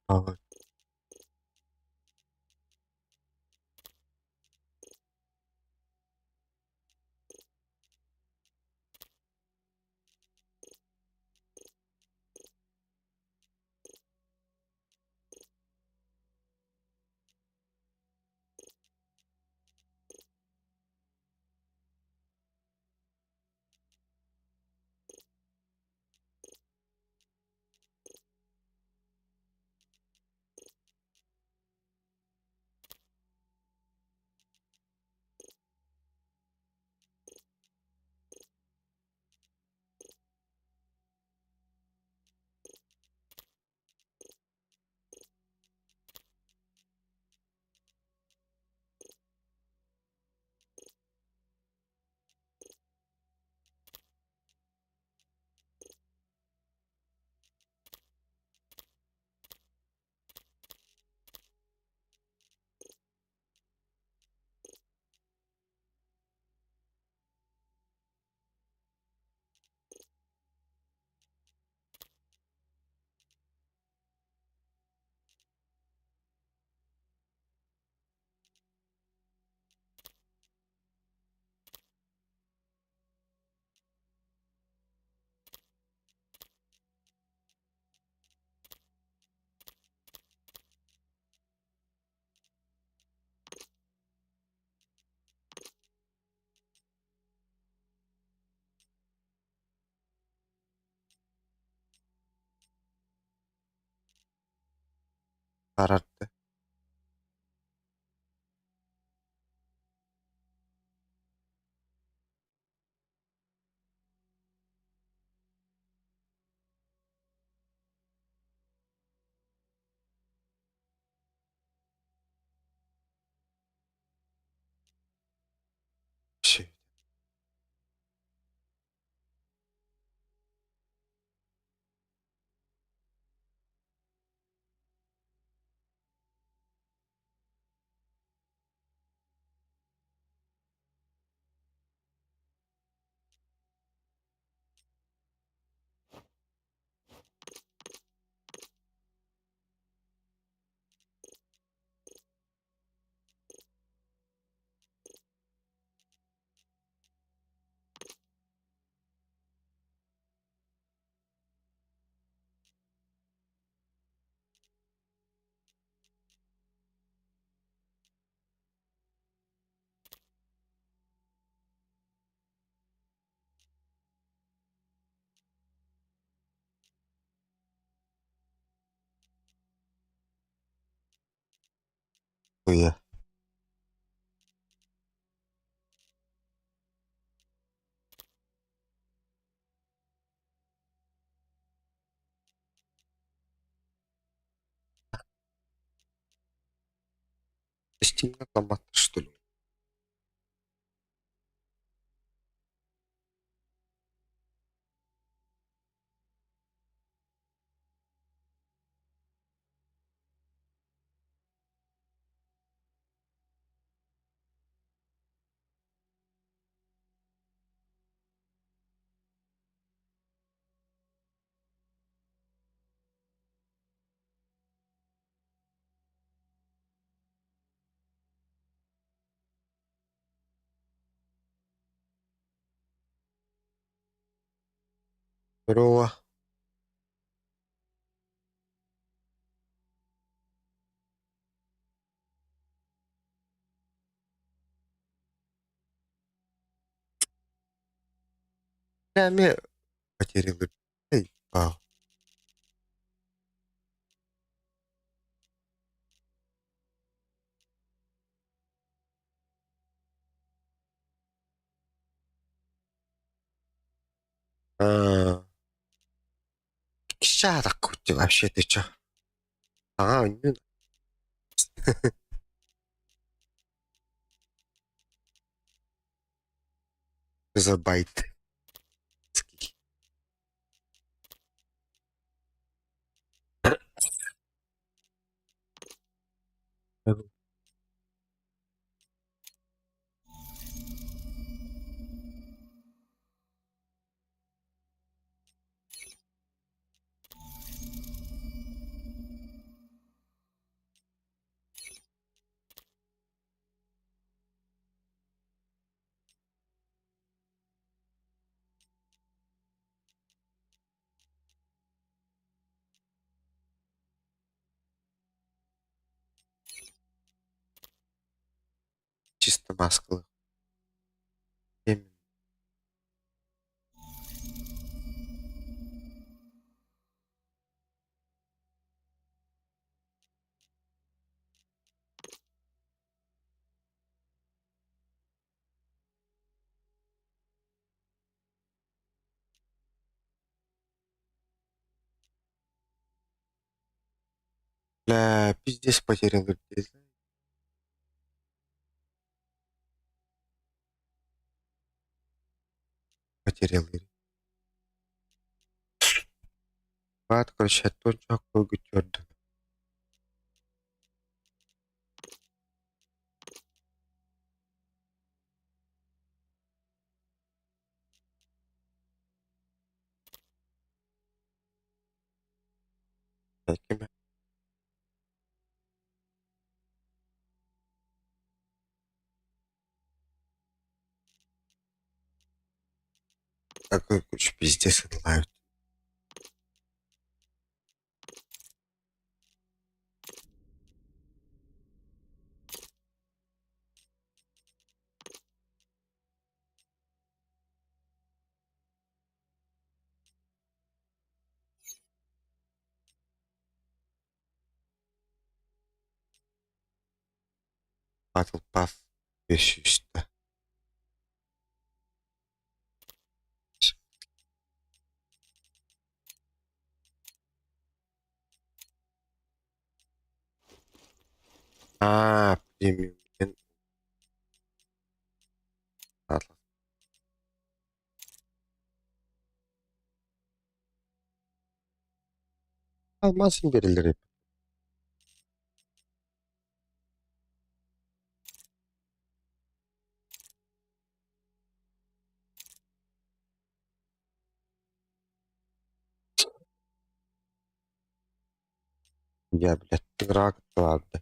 А, Kararttı. Şey. Уя. Steam'den что ли? Здорово. Прямо потерял. Эй, вау. А, Кища вообще ты чё? А, ну. За байт. Чисто маскалыы. Бля, пиздец потерял людей. Потерял. Баат, короче, оттон көрдüm. Ким Такой, короче, пиздец лают. Battle Pass 500. Аа, премиум диэн Алмаасын биэрэллэр эбит. Я, блядь, тыҥыраҕа кытта баарда.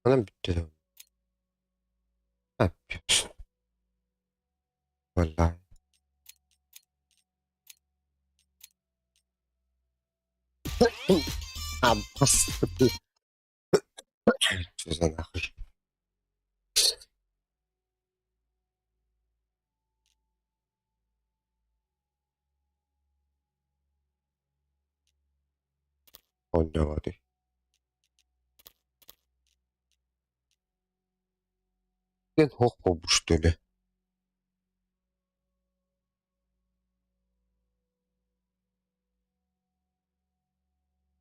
Онон бүттэ Валлаһы. Что за нахуй? Оонньооботуй. Диэн суох буолбут что ли?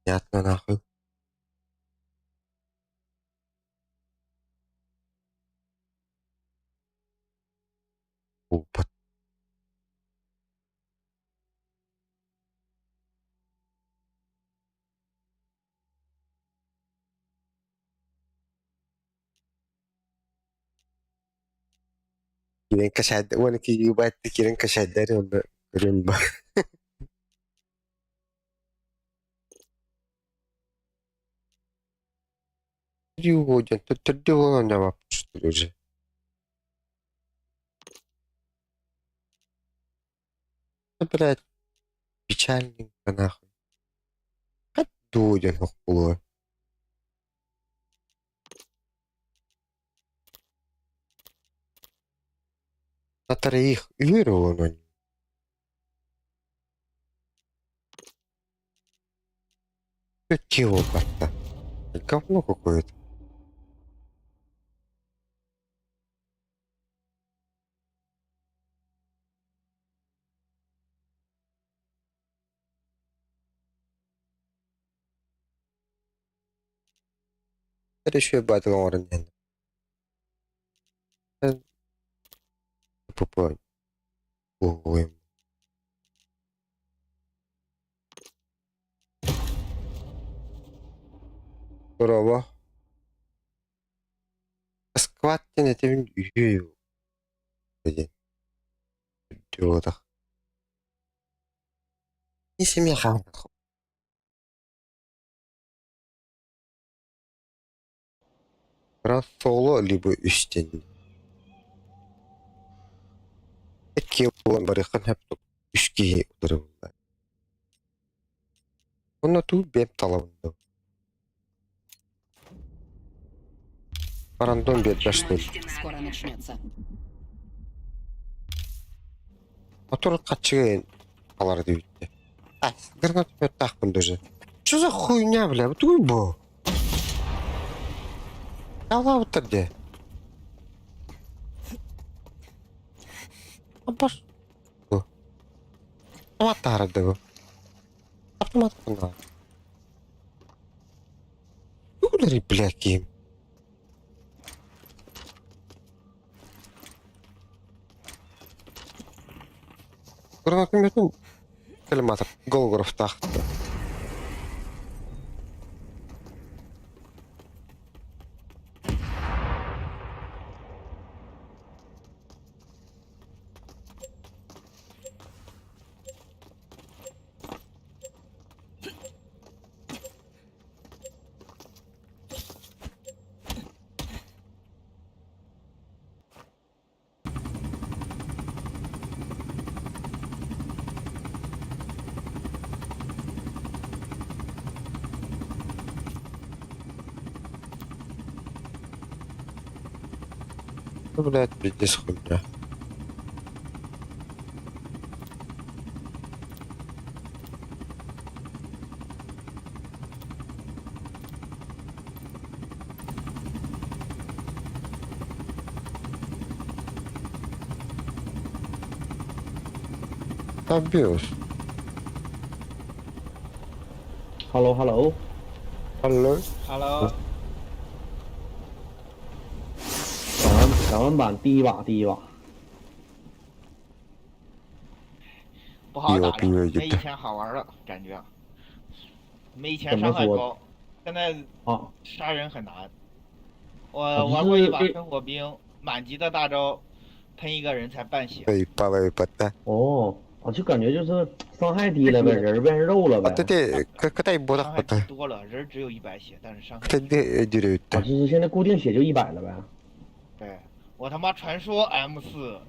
Понятно нахуй. Буолбат. Киирэн кэсээдэ уонна киирбэт киирэн кэсээдэр уонна көрүөн ба. Диэн төрдү буолан оонньообоппут уже. Блядь, печальненько нахуй. Дуу диэн суох буолуо. На троих үһүөр буолан Чего буолбатта. Говно какое-то. Еще батл оҥорон иһэн Дорообо. Скват диэн этибин үһү диэн үрдүө Исими хаалбат. Раз соло либо үстэн. Икки буолан барыаххын сөп үс киһи утары булла. Онно туу бэйэм талабын дуу? Рандом биэрбэт что ли? Скоро начнется. Мотор хаччыга алар диэбиттэр. А, гранатометтаахпын даже. Что за хуйня, бля? Тугуй бу? Алаабыттар дии. Абас. Бу. Автомат таһаарар бу. Автомат ханна? Тугулары, бля, киим? Гранатометын коллиматор Голгоровтаах. Ну, блядь, пиздец хуйня. Абьюз. Hello Hello， Hello. Hello，港湾港湾版第一把第一把，不好打了，比我比我没以前好玩了，感觉没以前怎么说伤害高，现在啊，杀人很难。我啊玩过一把就是喷火兵，满级的大招，喷一个人才半血。 Пала 哦，啊，就感觉就是伤害低了呗，人儿变肉了呗， А ты кытай 伤 бодах 害 бата. 低多了，人只有100血，但是伤害 Кытай 低。 дүрөттө. 啊，就是现在固定血就100了呗。对，我他妈传说 M4，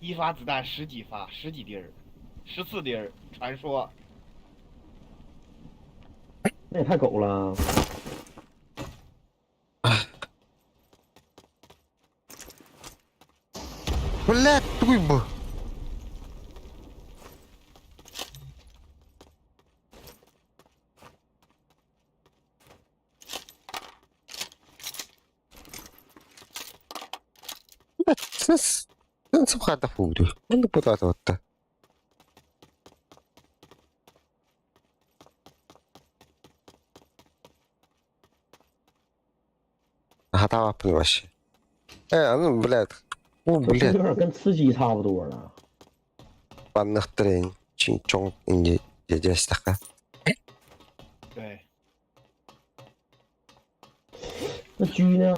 一发子弹十几发，十几滴儿，14滴儿，传说。那也太狗了。 Блядь, тугуй бу. Сымхата фуду. Онно путата отта. Хатааппын вообще. Э, ну, блядь. О, 这 блядь. 有点跟吃鸡差不多了。 Банныхтырын чоң инде дедестаха. 对，那狙呢？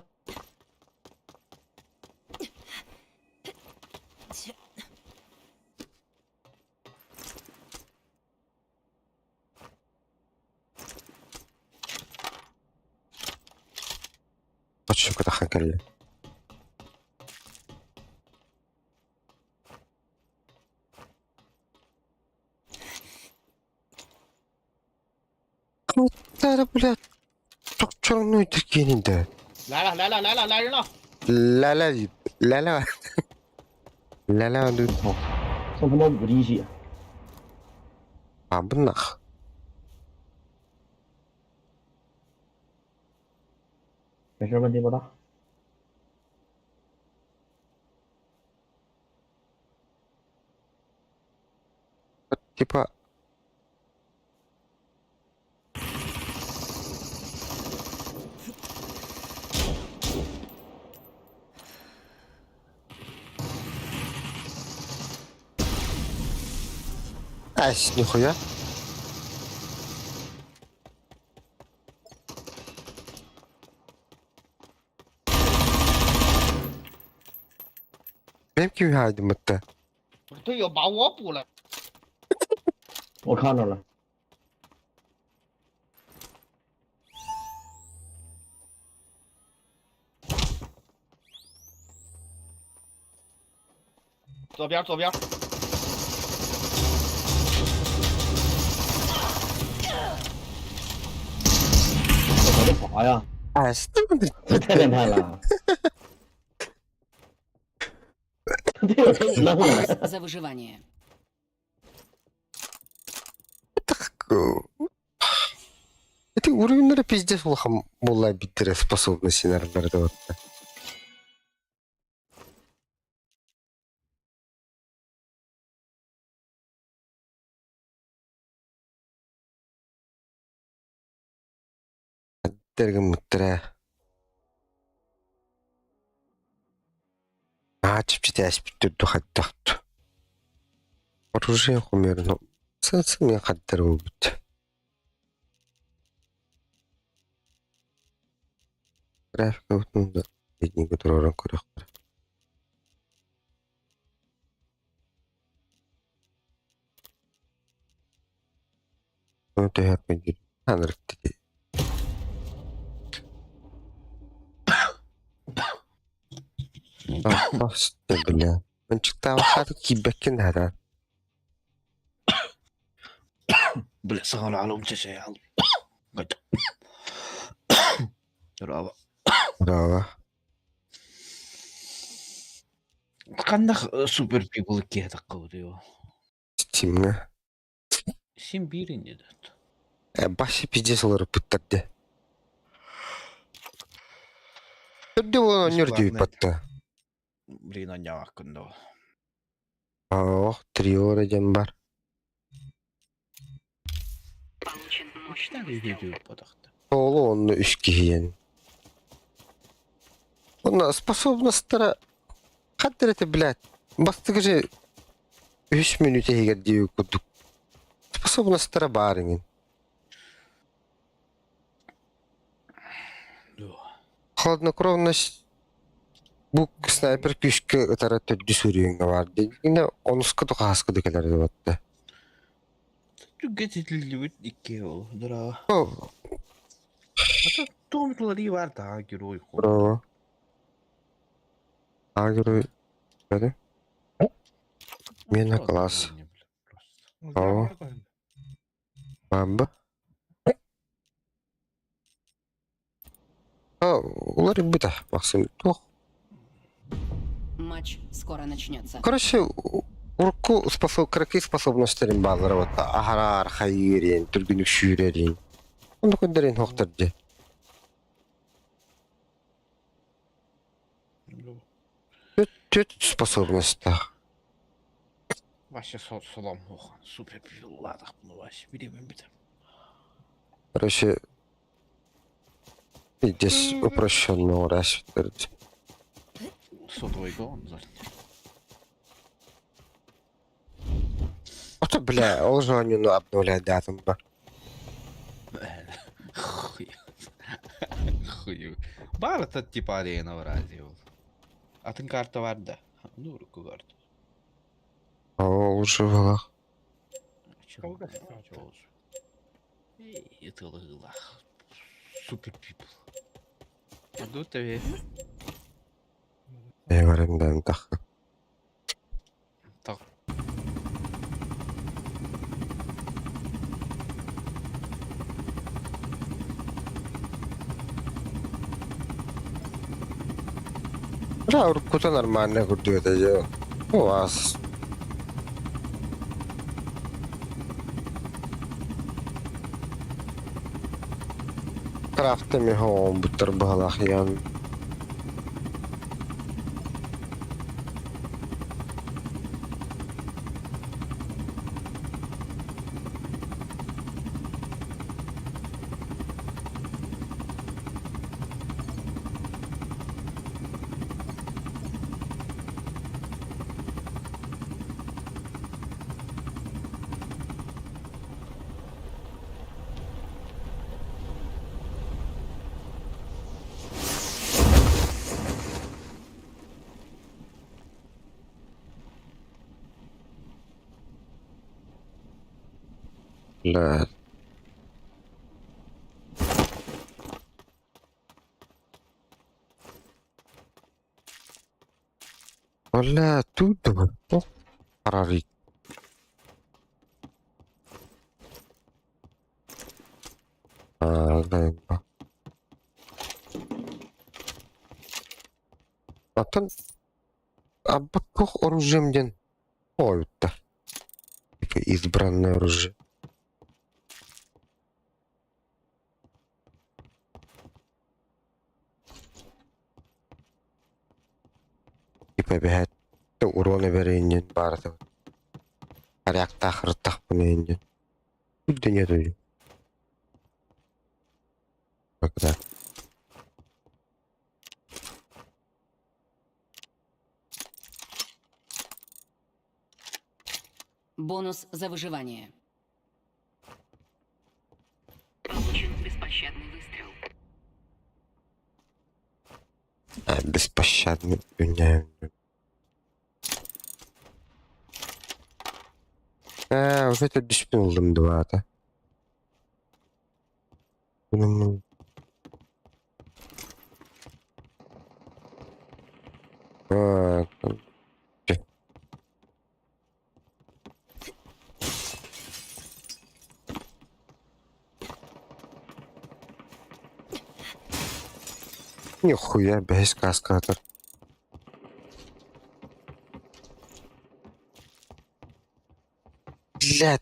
Очука тахан кэллэ. Куттара, блядь. Чокчоҥну итиркиэнинде. 来了来了来了来人了！ Ла-ла, ла-ла. Ла-ла, ду. 剩他妈5滴血， Абынах. 没事，问题不大。 Типа... Ась, нихуя. Benim kim haydımıttı? 我队友把我补了，我看着了，左边左边，哎呀，哎，这太变态了！这个真弄了。 За выживание. Ити уровеннары пиздец улахан буолла биттэрэ способности нарыллары да. Тэргэммиттэрэ. Аа чипчити эспиттэр духаттахт. Оружие хумерно. Сансымын хаттар буолбут. Графика утунда среднего туророн көрөхтөр. Төһөр анырыкты. Просто, бля. Мынчыктаабахаты киирбэккин хатаан. Бля, саҕана алым чэчэй ал. Браво. Браво. Ханнах супер people киһи Стимҥэ. Син биир инде Башы пиздец олоруппуттар дии. Төрдө буолан онньор Бесплатно. дии Блин, анньааккын доо. Ох, триора диэн бар. Получен мощный Үчтэн выстрел. бодохто. Оолу онно үс киһиэн. Онно способностара хаттар это, блядь. Бастыгы же үс мүнүүтэ иһигэр дии курдук. Способностара баар иҥин. Хладнокровность бу снайпер күүскэ ытара төрдүс үрүйүҥҥэ баар дии. Инэ онуска тухааска да кэлэр дебатта. Түггет итиллибит икки ол. Дра. О, Ата том тулари бар та герой хо. браво. А, герой. Бәрі. Мена класс. О. Бамба. А, улар быта, Максим. Туох. Матч скоро начнется. Короче, урукку способ, кыракый способностьтарын баалара вот ахараар хайыырин, түргүнүк сүүрэрин. Онно көндөрин хохтор дии. Түт способностьтаах. Вообще солом хохан. Супер people ладах bunu вообще билемем бит. Короче, здесь упрощенно урасвитер. Сотовый гон зал. Ото, бля, ол же они ну обновляют датум ба. Хуй. Хуй. Бар та типа арена в радио. Атын карта бар да. Ну, руку карта. О, лучше было. Это лылах. Супер people. Аду тебе. Я говорю, да, так. Так. Бля, уруккута нормально курдук этэ дьэ. О, ас. Крафтами хоом буттар баһалаах ян. Бля. Бля, тут Харарик. А, да. Оттон аббат туох оружием диэн оойуттар. Типа избранное оружие. Типа эбэһээт урон эбэрин диэн баарата. Харяктаах ырыттахпына диэн. Дүньэ дойду. Когда Бонус за выживание. Получен беспощадный выстрел. А, беспощадный dünya. А, уже это беспилдым два-то. Ну, а, там, чё? Нихуя, без каскатор. Блядь.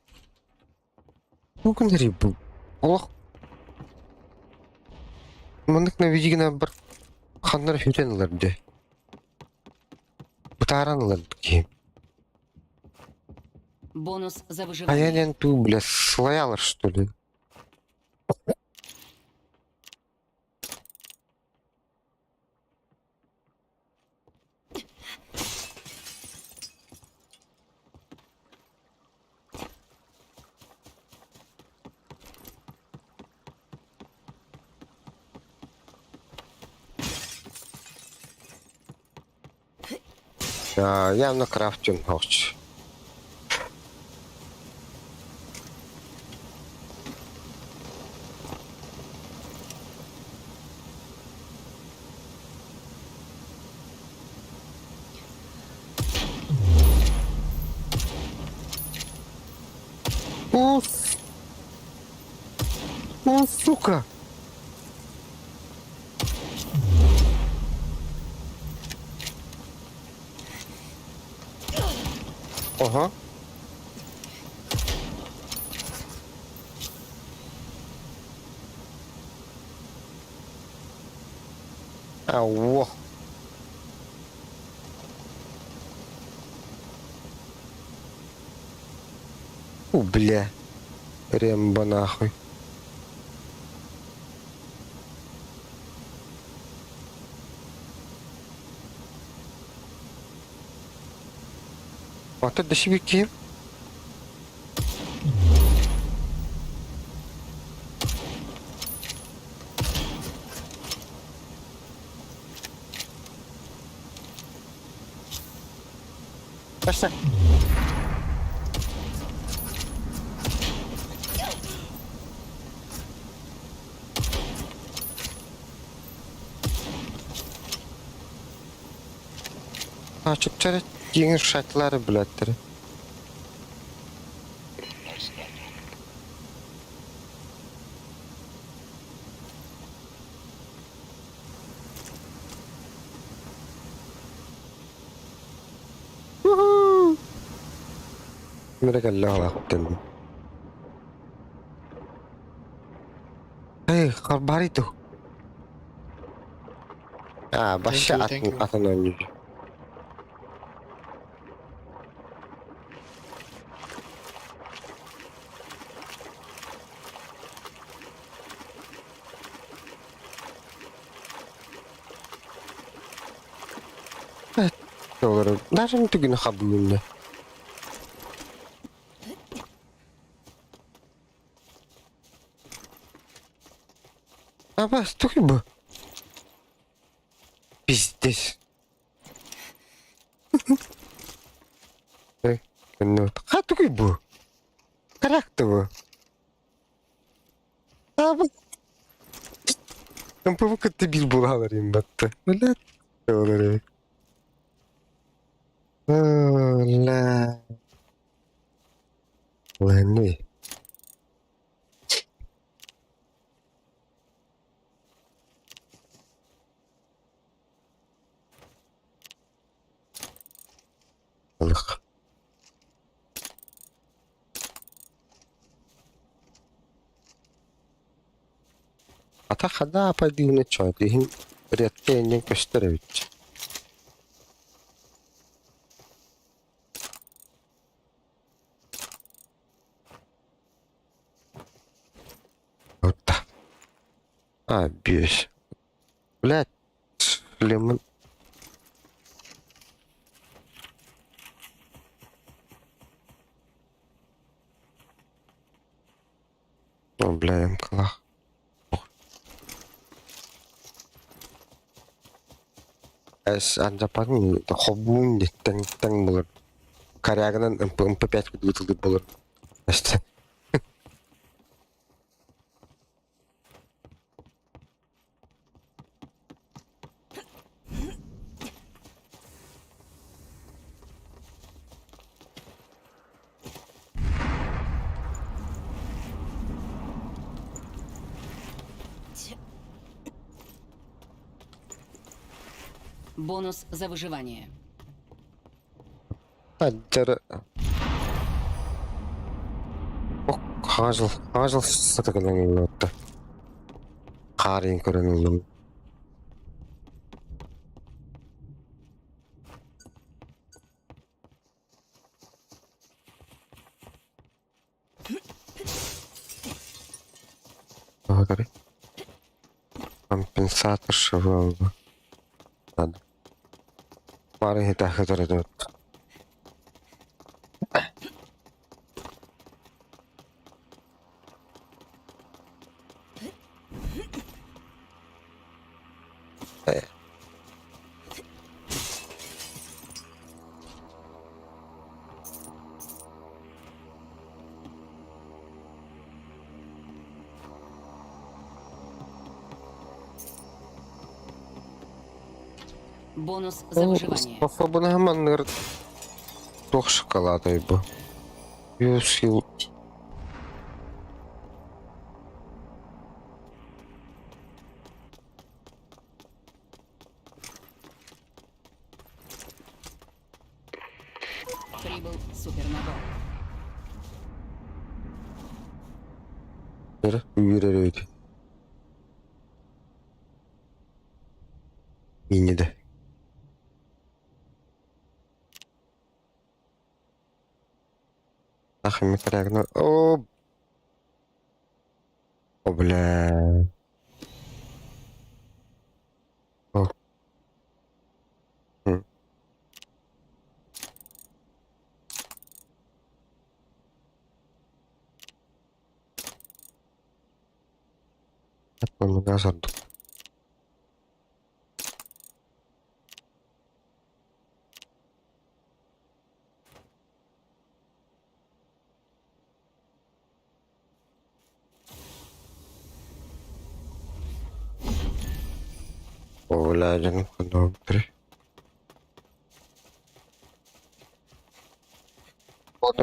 Ну рыбу. Олох. Маннык навидигина бір ханнар хүтен ылар де. Бытааран ылар киһи. Бонус за А я выживание. ленту, бля, слоялар, что ли? А, явно крафтинг хочешь. О, О, сука! Ага. Ау. У, бля. Рембо нахуй. А ты до себе кем? Пошла. А, чүпчәрі жеңіл шатлары біләттірі. Мерекелле Эй, харбариту. А, баша you, thank атын you. атын ойнайды. Олар, даже не түгін хабуында. Аба, тух бу. Пиздец. Эй, ну, ха тух бу. Характер бу. Аба. Там кытты бил булалар им батты. Блядь. Олар. Ла. Ладно. Хата хадаапа диэни чоотиһин редкэ иннин көстөр эбит. Отта. А, биэс. Блядь, шлемын. О, бля, МКлах. Эс андапан хобуун тэҥ тэҥ булар. Корягынан МП МП5 кудуутулдук болор. Эсте. Бонус за выживание. Дьара хаажыл хаажыл сатакынан ыллыбытта. Хаарыйын көрөн ыллым. Благодарю. Компенсатор швелла. Надо. Пары который тут. Бонус за выживание. Способна манныр туох шоколада бу. Юсил. Прибыл супернабор. Үөрэр эбит. Инньэ Ах, О, о, бля. О. М. Ордук. О, бля, дьонум ханна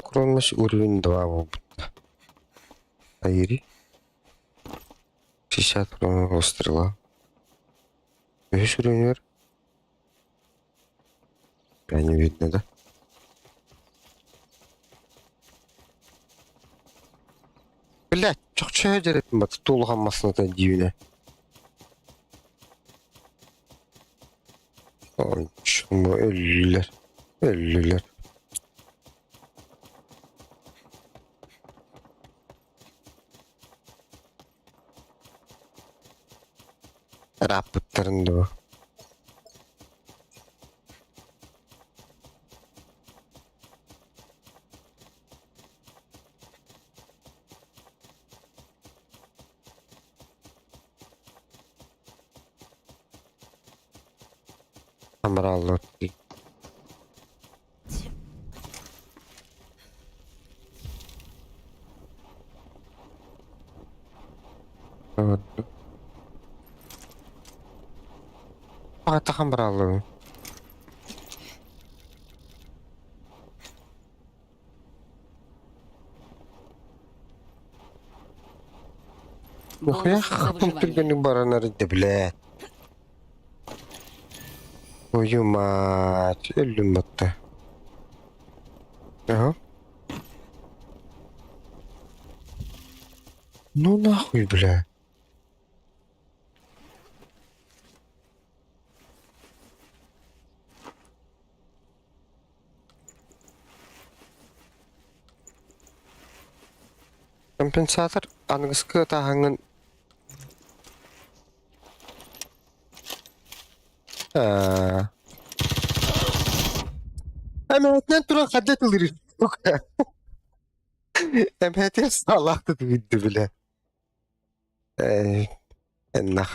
Кроме уровень 2 буолбут. Аири. 60 стрела. Үһүс уровень бар. Бля, не видно, да? Блядь, чохчо дереппин бат тулухан масыната дивине. Ой, чума өллүлэр. Өллүлэр. Раппыттарын дуо. Амраллар. Аҕатахан бараллар. Нахуя Бонус за выживание. түргэнник баран эрдэ блядь. Твою мать, өллүм батта. Ага. Ну нахуй, бля. Компенсатор аныгыскы ытааһыҥҥын Аа. Эмэһэтинэн туран хадда тылырыр. Эмэһэтигэр саалаах тутугуйду билэ. Э, нах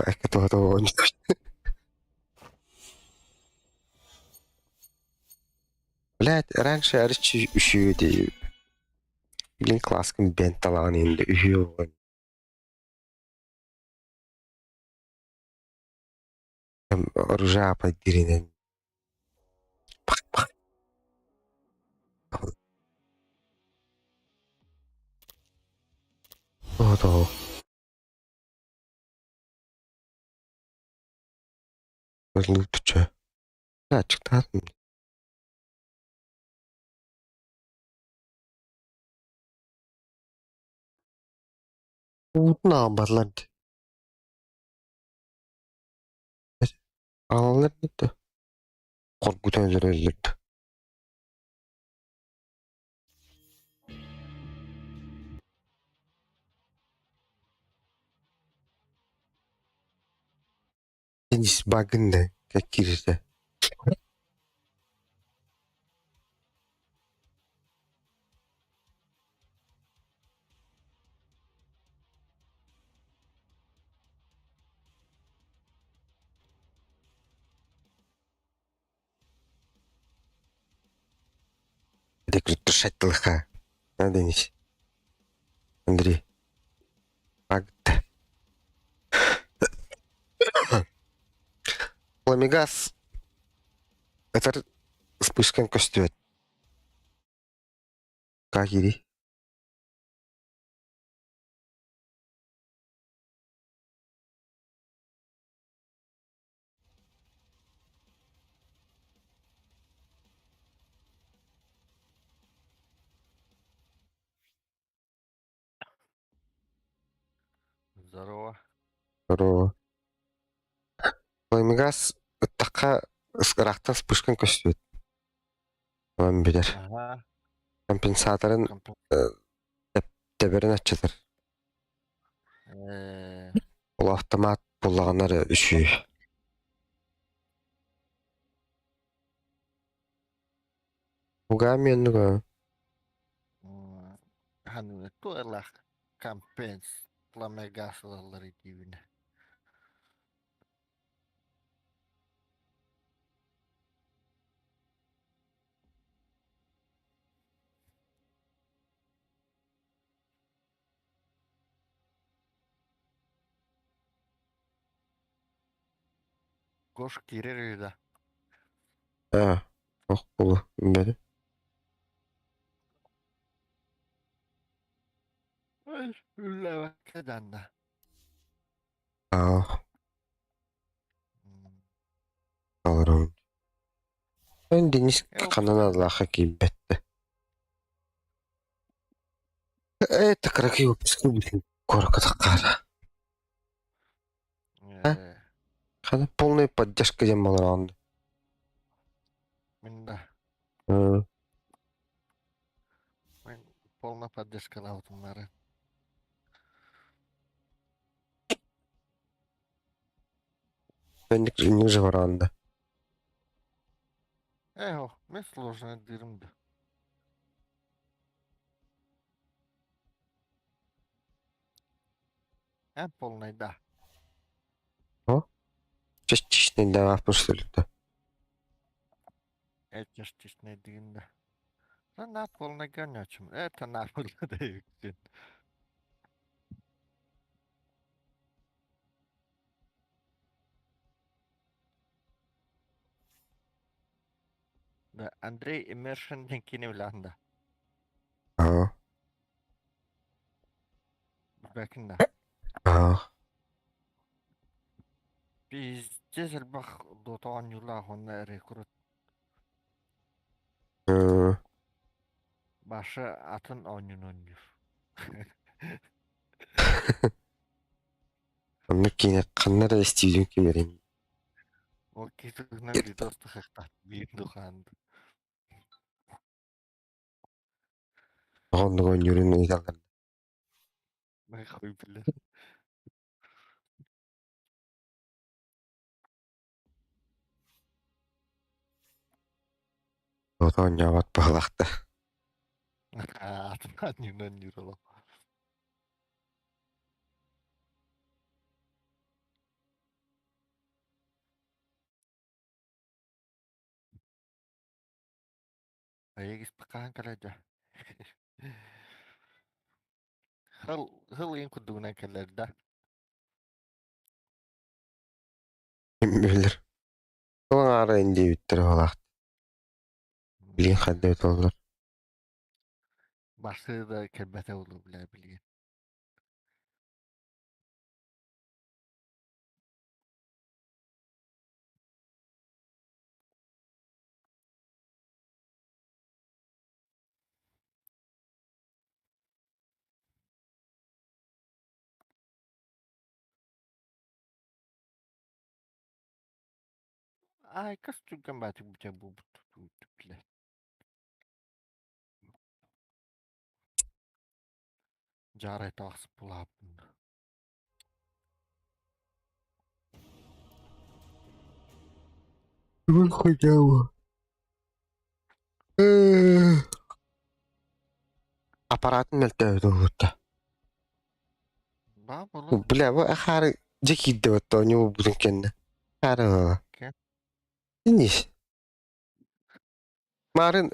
Блядь, раньше арыччы үчүгэй Билин кылааскын бенталаан иһин үһүө буолан оружие дииринэн Тоҕо Лучше. Аччыктаатым. Уутун аҕалбатылар дии. Аҕалаллар да хоргутан өлөрөллөр да. Денис Багында киирдэ. Дышать Да, Денис? Андрей. Агта. Пламегаз это спускан көстүбэт. Как ири? Здорово. Здорово. Пламегаз ыттахха ыраахтан спускан көстүбэт. Онон билэр. Ага. Компенсаторын тэбэрин аччатар. Ол автомат буллаҕына эрэ үчүгэй. Угаами оннуга Ханнык туолах компенс пламегас ылаллар диибинэ. Гош киирэр үһү да. Аа, ох булу бэри. Ой, үллэбэккэ данна. Аа, олорон. Эн Денис ханан аллаха киирбэттэ. Это красиво пискубин корка такара. Хана полная поддержка диэн балараан. Мин да. Мин полная поддержка лаутумнары. Önlük ünlü бараанда. Эхо, мен сложно дырым да. Э, полный да. Частичный да, просто Это частичный дырым да. Да на полный гонячим. Это на полный дырым. Да, Андрей Иммершн киневлянда. Аа. Бэкинда. Аа. Пиздец элбэх Dota оонньуулаах уонна рекрут Баша атын оонньууну оонньуур. Онно киинэ ханна эрэ истиилин кимэрин. Ол киһи туһунан видос тахыахтаах биир духаан. Оннук оонньуурун ыыталлар. Нахуй, бля. Оонньообот быһыылаахтар. Атын Аегис хаһан кэлэр Хыл хыл ыйын курдугунан кэлэр да. Билэр. Ол аҥаара диэбиттэр быһыылаах. Билигин хайда эбит буоллар. Барсы да кэлбэтэ буолуо, бля, билигин. Ай, костюм баатык бутя буолбут, бля. Дьаарай тахсып булааппын. Бүгүн хотя аппаратын мөлтөөбүт буолбутта. Баа буолуо. Бля, бу хаары дьэ киирдэ батта оонньуу буолбутун кэннэ. Хаары Кэ? Инис. Марын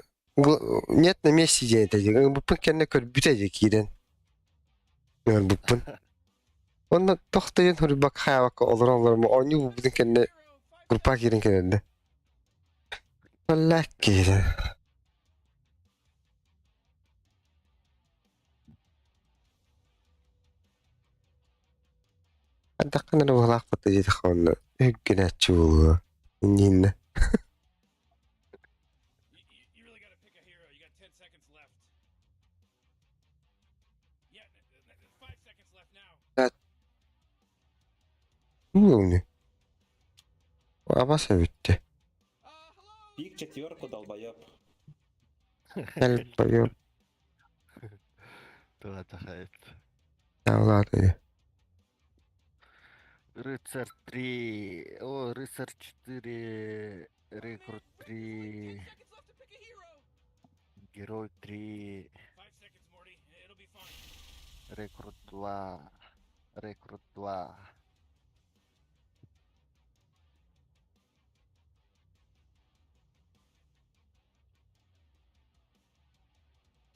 нет на месте диэн этэ дии. Буппун кэннэ көрбүтэ дии киирэн. Көрбүппүн. Онно тохтойон хоруйбакка хаайбакка олорон олорон оонньуу буолбутун кэннэ группа киирэн кэлэрдэ. Валлаах киирэн. Ардаххына эрэ быһалаахпыт диэтэххэ онно үһүггэнээччи буолуо. Иннинэ. You really got to pick a hero. You got 10 seconds left. Yeah, 5 seconds left now. Уу Абаса бүттэ. Пик четверку, долбоеб. Долбоёб. Тула тахайт. Таулааты. Рыцарь 3, о, рыцарь 4, рекрут 3, 10 seconds left to pick a hero. герой 3, 5 seconds, Morty. It'll be fine. рекрут 2, рекрут 2.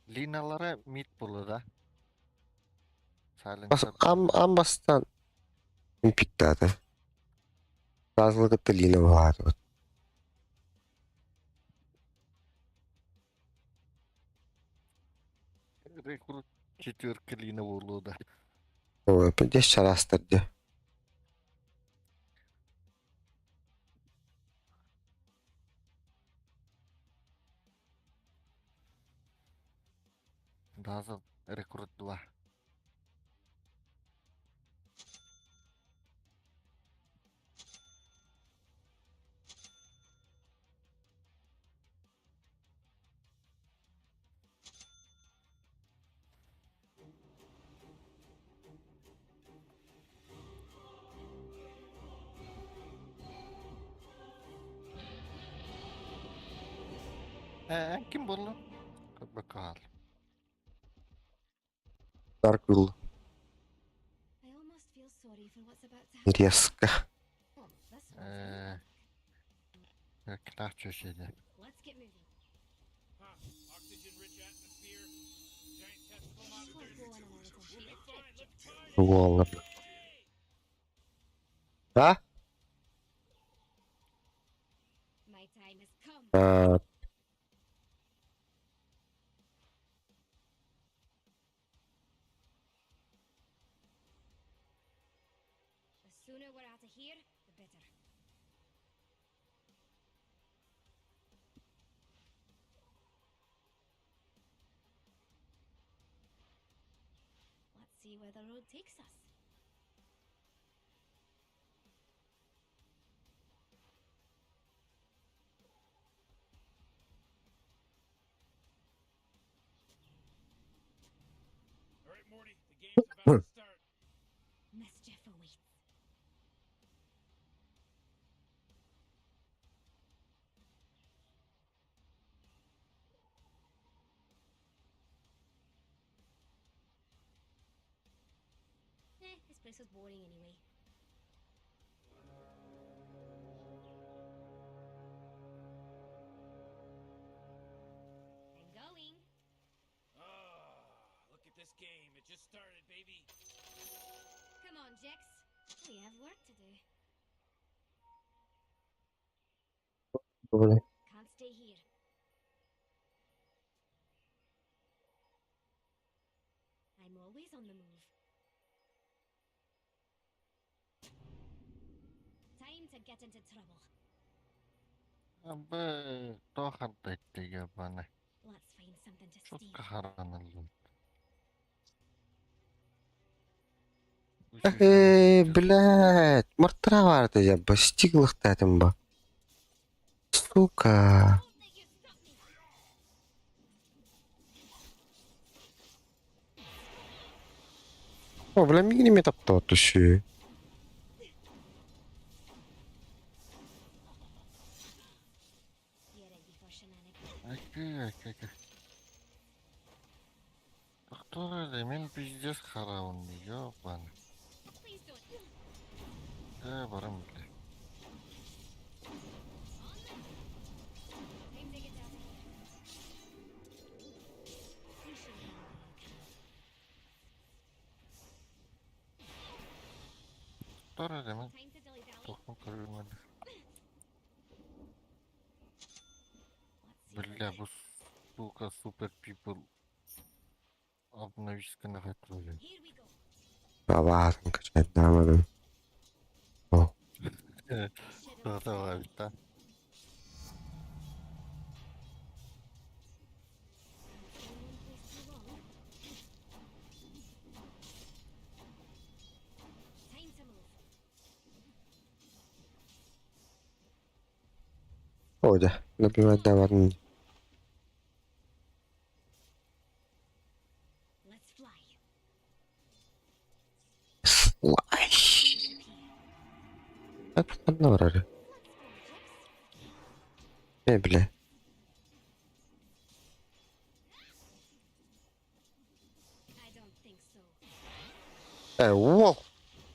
Линалара мид буолла да? Бас Silencer. ам ам бастан пиктаата. Саазылыкытта Лина буолааты. Рекрут четверка Лина буолла да? Ой, дьэ чараастар дьэ. Дазл рекрут 2. Э, ким буолла? Бакал. Dark Rule. I almost feel sorry for what's about to happen. Резко. Oh, this one's Э, Клач şeyde. Let's get moving. Huh. Oxygen-rich atmosphere. Giant testicle Let's monsters. go on a little We'll be field fine. trip. Let's party. Буолар. А? My time has come. А, The sooner we're out of here, the better. Let's see where the road takes us. All right, Morty. The game's about to Place was boring anyway. I'm going. Ah, look at this game. It just started, baby. Come on, Jax. We have work to do. Бля. Can't stay here. I'm always on the move. Time to get into trouble. Абы тоохардайтыга баны. Let's find something to steal. Чутка хараналлын. Э, блядь, мартыра барды я бастиглыхтаатым ба. Сука. Don't let you stop me! О, бля, мигни таптоо түшү. You ready for shenanigans? Аки аки аки. Доктор мен пиздец хараун ёбан. Please don't. Э барам бля. Time to get out of here. We should run while we can. Доктор мен Time to dilly-dally. тохтон көрүмөн. Let's see where Бля бу сука супер people обновисканы хатылы. Here we go. Бабаатын качайдаамадым. О, Shadows. Тата Can't stay in one place too long. Time to move. Ода, например, даварны. Let's fly. Лай. Disappear. Ханна барары. Let's go, Jax. Э, бля. I don't think so. Э, уол.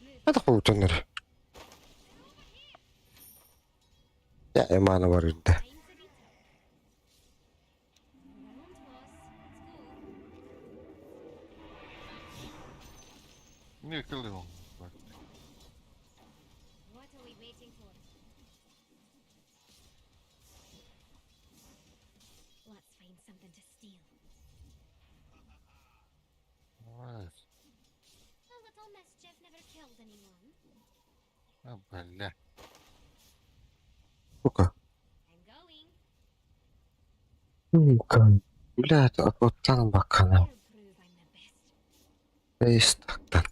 Move. Это хуутоннор. Я эмана барында. Time to be tough. Run to us. Let's go. Не кылым. What are we waiting for? Let's find something to steal. A little mischief never killed anyone. А бля. Сука. I'm going. Сука. Бля, оттан бакана. I'll prove I'm the best. Эйстактан. Бля.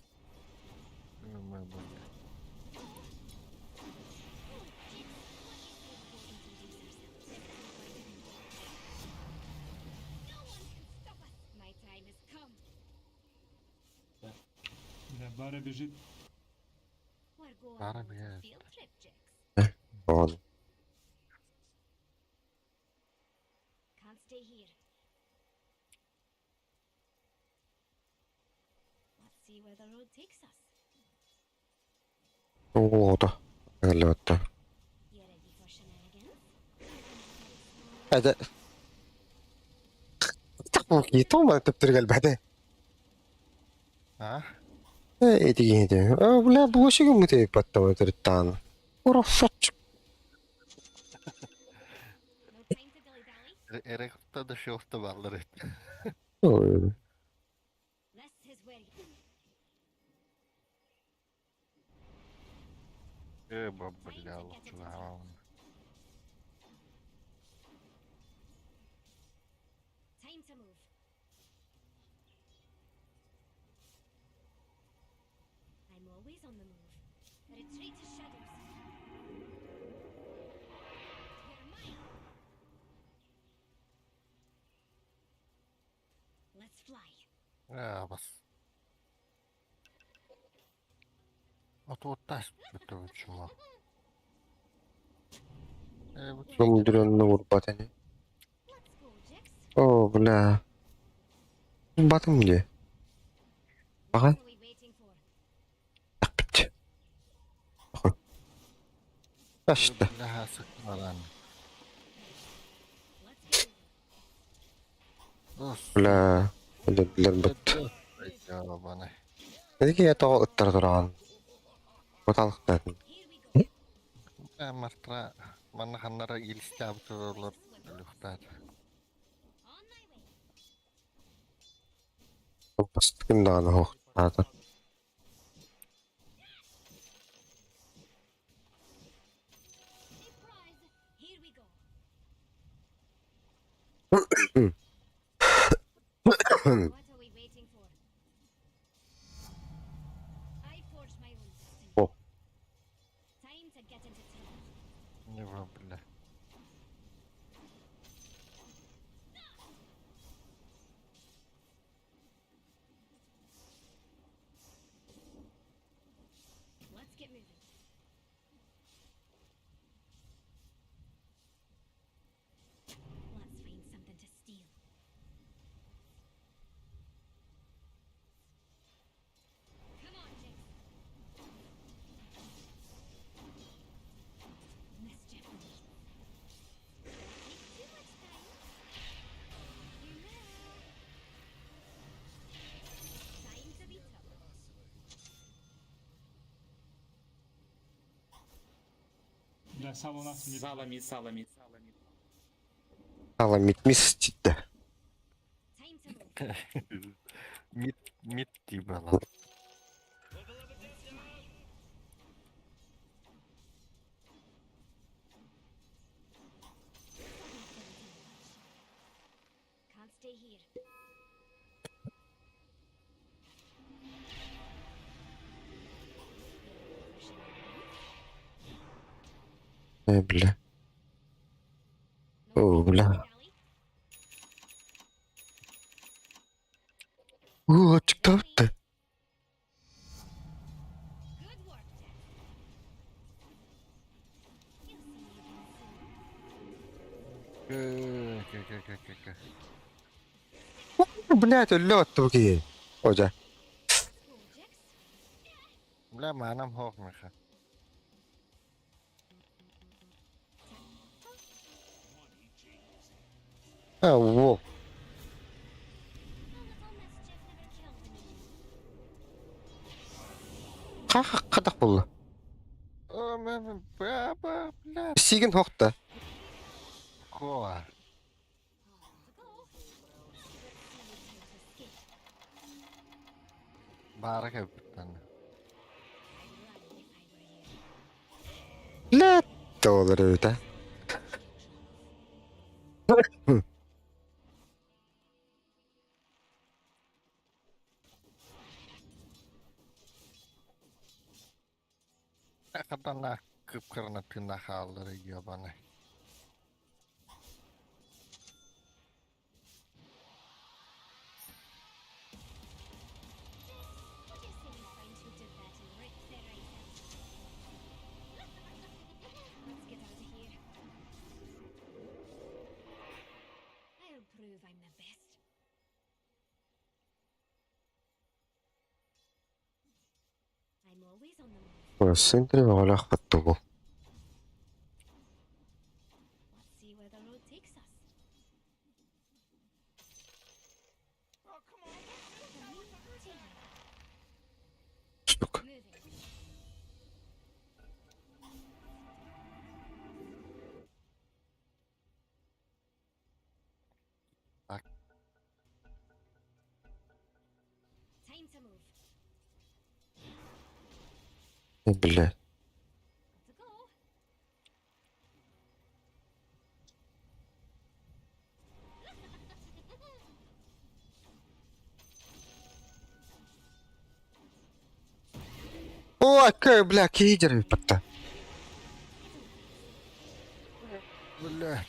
Oh, Jinx, what do you say we go introduce ourselves? No one can stop us. My time has come. Бля, Баря бежит. We're going Бара on a бежит. field trip, Jinx. Он. Can't stay here. Let's see where the road takes us. Уода. Галёта. You ready for shenanigans? Это... Тахмуки, тома төптөргөл бәдэ. А? Э, этиги. Бля, буошиг мүтэй баттаа төртан. Уросоч. No time to dilly-dally. Эректа да шофта баллар. This is where you... Э, бля, лучше. Time to move. I'm always on the move. Retreat to shadows. You're mine. Let's fly. А, бас. А то тас битэ чума. Э, бу Өмдрөннө урбатаны. Let's go, Jax. О, бля. Батым где? Ага. What are we waiting for? Ашта. Бля, сыкмаран. Бля, өлөрдүлэр быт. Ебаный. Эдики тоҕо ыттара тураҕын? Куталыктаатын. Бля, мартра манна ханнара илистээбит олороллор өлүөхтаат. Бастыкын даҕаны суохтаата. О. Нева, бля. Сала митмис титтэ. Мит, мит тибала. Э, бля. О, бля. Оо, ачыктаабытта. Кэ, кэ, кэ, кэ, кэ, кэ. Блядь, өллө отту киһи. Ожа. Бля, маанам хоох миха. А, во. Ха-ха, буолла. О, мэ, бля, бля, бля. Сигин хохта. Коа. Баара кэбиттэн. Бля, доллар это. Хатана кыпкырына тына хааллары ебаный. Сентре оҕолоох баттугу. Штук. Так. Э, бля. Ой, кэ, бля, кидер батта. Бля.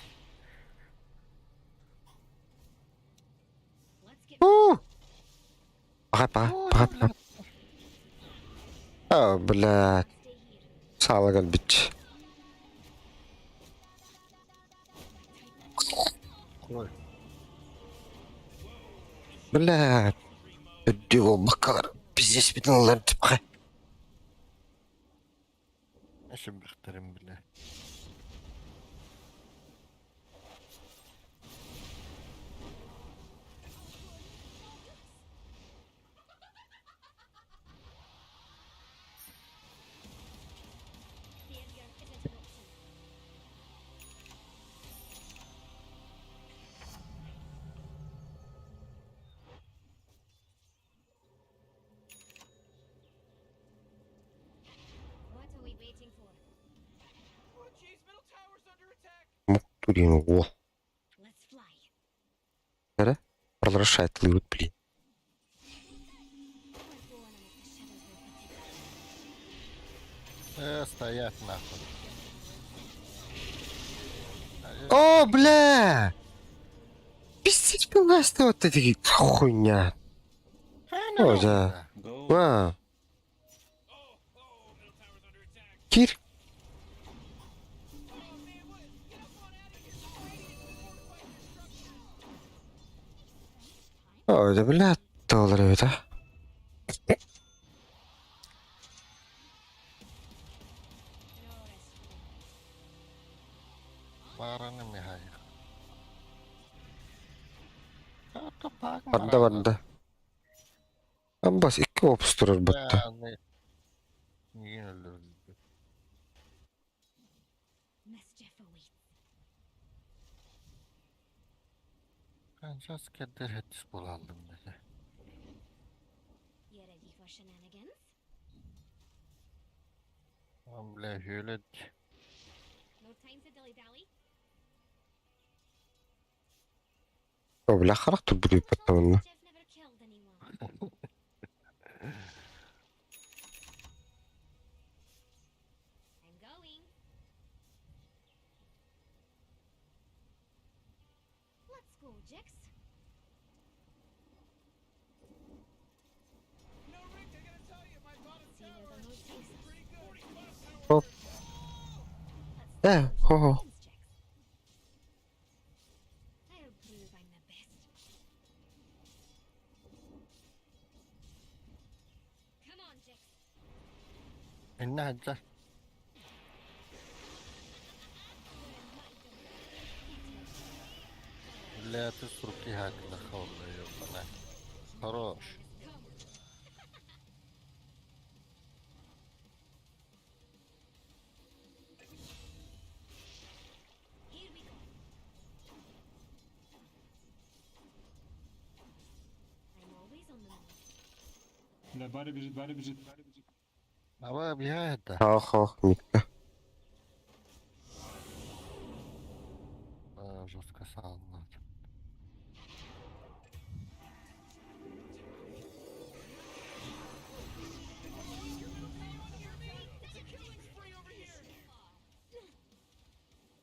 У! Пага, пага, пага, пага. А, бля. Саала бич. Ой. Бля. Өддүү бакалар. Пиздец битин алар типка. Эшим бихтерим, бля. Блин, о. Let's fly. Эрэ? Разрушает лут, блин. We're born and the shadows will protect us. Стоять нахуй. О, бля! Пиздец, была что вот эти хуйня. О, да. Go. А. Кир. О, да, бля, доллар это. No rest for the Бараны Михаил. Барда барда. Амбас икки опус турар батта. Миигин өлөрдө. Mischief awaits. Канчас кедер хетис булалдым dedi. You ready for shenanigans? Lan бля hüylet. No time to dilly dally. О, бля, харах тут буду потом. Mischief never killed anyone. I'm going. Let's go, Jax. See where the road takes us. Оп. Let's Э, see хо-хо. who wins, Jax. I'll prove I'm the best. Come on, Jax. İnne hacca. Бля, ты с руки хакла холла, ёбана. Хорош. Here we go. I'm always on the move. Бля, Барри бежит, Барри бежит. Аба бия это. Хо-хо, Никта. Жестко салнат.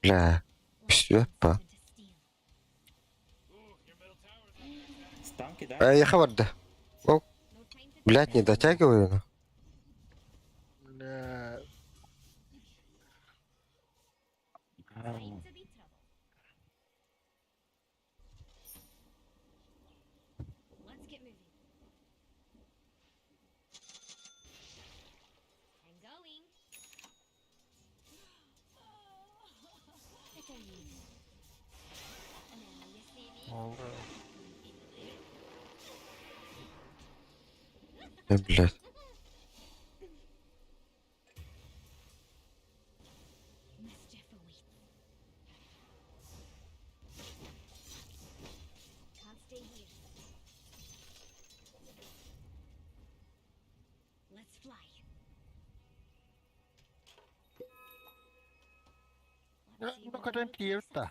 Бля. Все, па. Something to steal. Стан кидай. Э, я барда. О, No time to блядь, не дотягиваю. На. Бля. time to be trouble. Let's get moving. I'm going. What are you? Now you see me. Oldu. Э, блядь. Mischief awaits. Can't stay here. Let's fly. Ya, Let's see bu where the kadar road takes keyifli. us.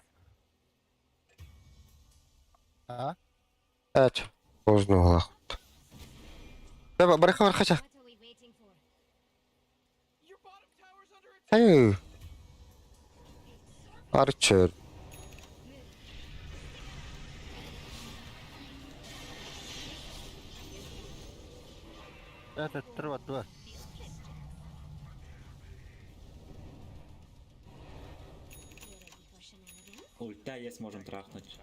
А? Evet. Поздно олах. Да, барыха бархача. What are we waiting for? Hey. Archer. Это трва два. You ready for shenanigans? Ульта есть, можем трахнуть.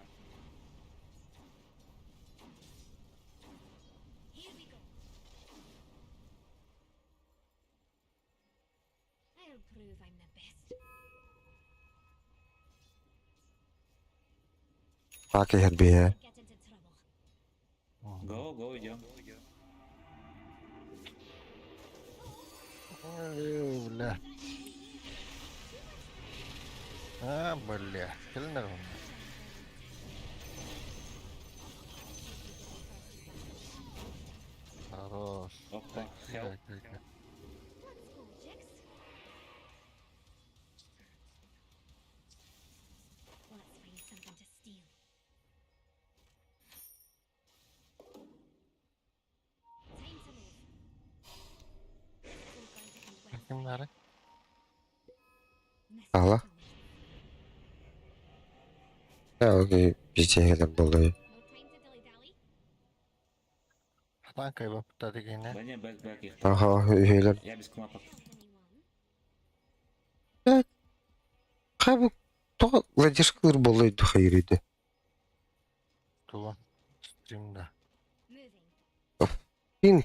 Here we go. I'll prove I'm the best. Паки хербие. Get into trouble. Го, го, идем. Ой, бля. А, бля. Килнер он. Хорош. Опа, хелп. Кидай, кидай. Let's go, Jax. Ала. Окей, болой. No time to dilly-dally. Хатан кайбапта дегене. Да не, бэк, бэк их. Ага, үһүлэр. Я без кнопок. Help anyone. Хайбы тоҕо ладишкалыр болой духайрыды. Тула. Стримда. Moving. Кин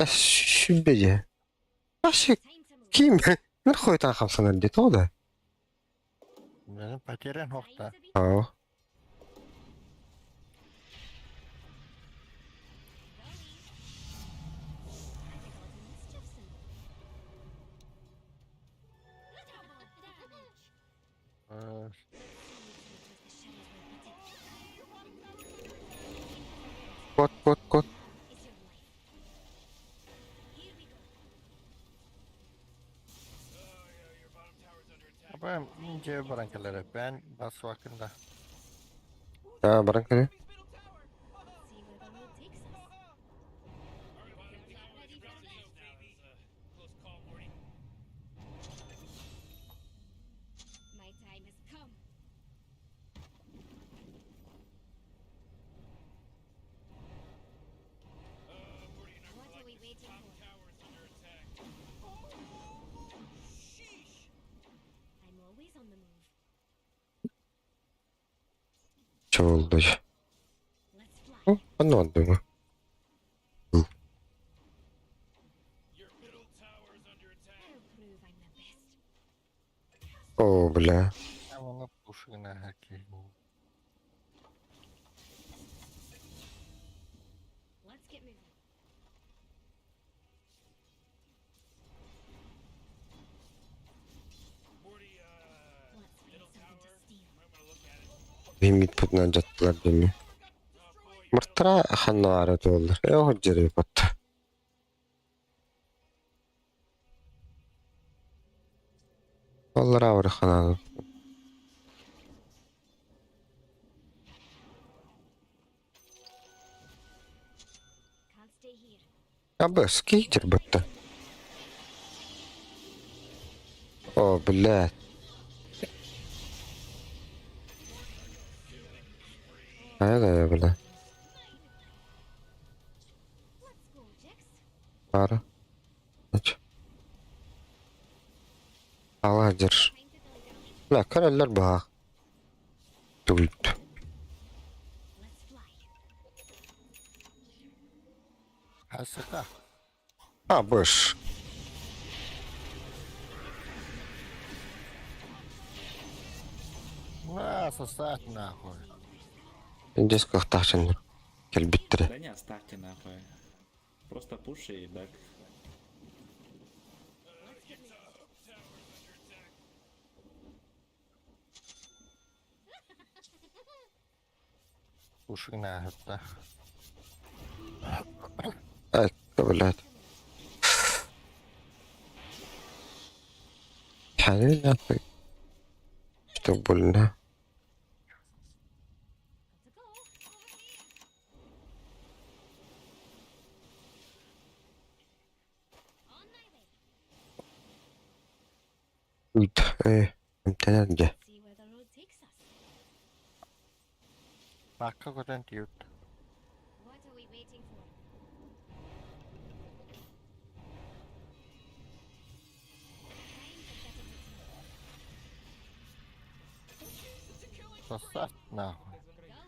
сүббеже. Ашы Time to move. ким? Нар хойтан хамсанар дит ода. Benim потерян Time хохта. to be Аа. going. I think I'll do mischief soon. Double damage. Э, Let's see who takes the shadows will Кот кот кот. Is your life. Here we go. Ben ince barankaları. Ben basvakında. Аа, баран кэлэ. See where the road takes us. Ready for left. Close call, Morty. My time has come. Morty, you're not What gonna are like we this. waiting Top for? tower's under attack. Sheesh! I'm always on the move. Чолдой. Let's fly. Анна дымы. Your middle tower's under attack. I'll prove I'm the best. О, бля. Ben onu puşuna herkes. Let's get moving. Morty, Let's find middle something to tower. steal. Might wanna look at it. Бимит путнан жаттылар деми. Мартара ханнаара туоллар. Э ходжери патта. Оллара аура ханаа. Can't stay here. Абы скейтер батта. О, бля. Ая бля. Let's go, Jax. Ара. Ач. Ала жер. Time to dilly-dally. Бля, караллар баа. Тугут. Let's fly. Hasıka. А, быш. На, сосать нахуй. Индийских тахчан келбиттере. Да не, оставьте нахуй. Просто пуши и бэк. Пушuna hatta. Ай, блядь. Ханин нахуй. Что больно. Got to go. Over here. On my way. Уйт, э, амтанан жа. See where the road takes us. Bakka kodan diyor. What are we waiting for? Time to get into Сосать нахуй. Going.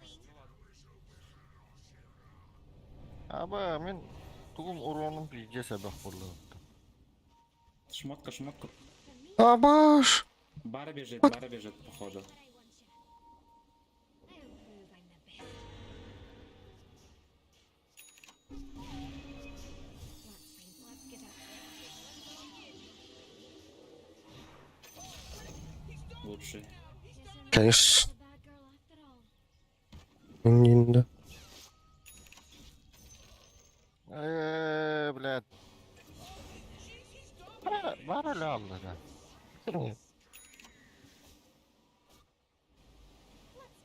Аба мен тугум уронум пизде себеп болду. Шмотка, шмотка. For me, Абаш! Бара бежит, походу. what I want you. I'll prove I'm the best. Let's find. Let's get out. Лучший. Guess I'm Конечно. not a bad girl after all. Нинда. Э, блядь. Бара, бара алды да. Let's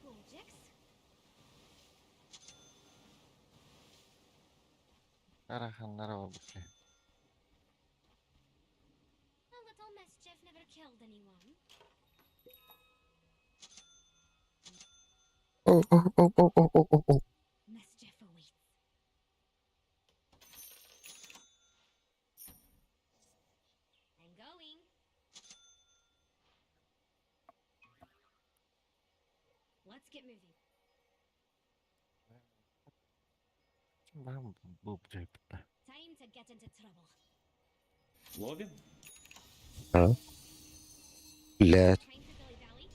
go, Jax. Араханнара болду. A little mischief never killed anyone. О, о, о, о, о, о, о, о. Mischief awaits. I'm going. Let's get moving. Бам буп джипта. Time to get into trouble. Ловим? Блядь. Time for Billy Valley.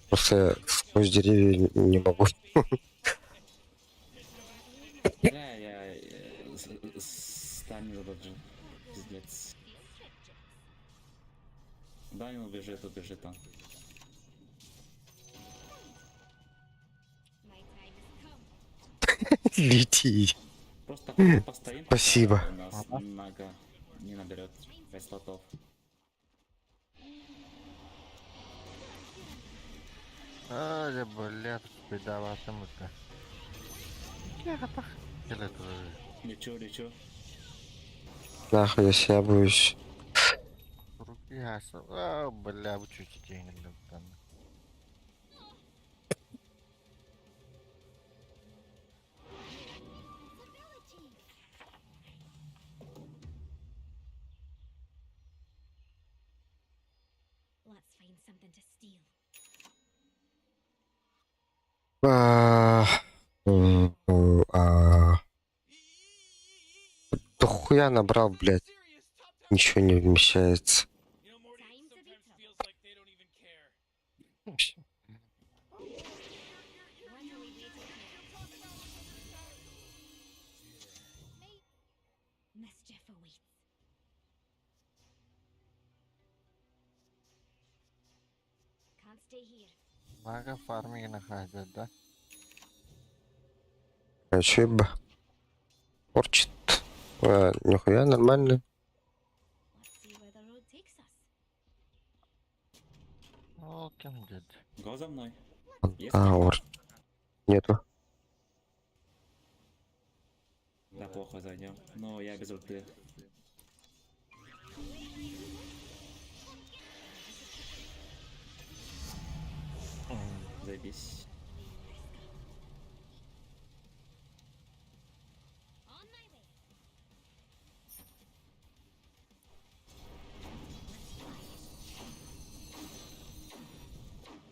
Просто я сквозь деревья не могу. Бля, я стамину даже. Пиздец. Field trip, Jax. Да, он убежит, убежит он. My time has come. Лети. Просто постоим, пока Спасибо. у нас Нага не наберет 5 слотов. А, я, блядь, беда мыта. Лечу, лечу. Нахуй я себя боюсь. Руки хаса. А, бля, чуть деньги там. Possibilities. Let's find something to steal. А, а. Да хуя набрал, блядь. Ничего не вмещается. You know, Morty, Time it to be sometimes trouble. feels like they don't even care. What are we waiting for? Mischief awaits. Can't stay here. Мага фарминг находит, да? А чё бы? Орчит. А, нихуя, нормально. Let's see where the road takes us. О, кем дед? Го за мной. Есть? А, ор. Нету. Да, плохо зайдем. Но я без ульты. Заебись. On my way.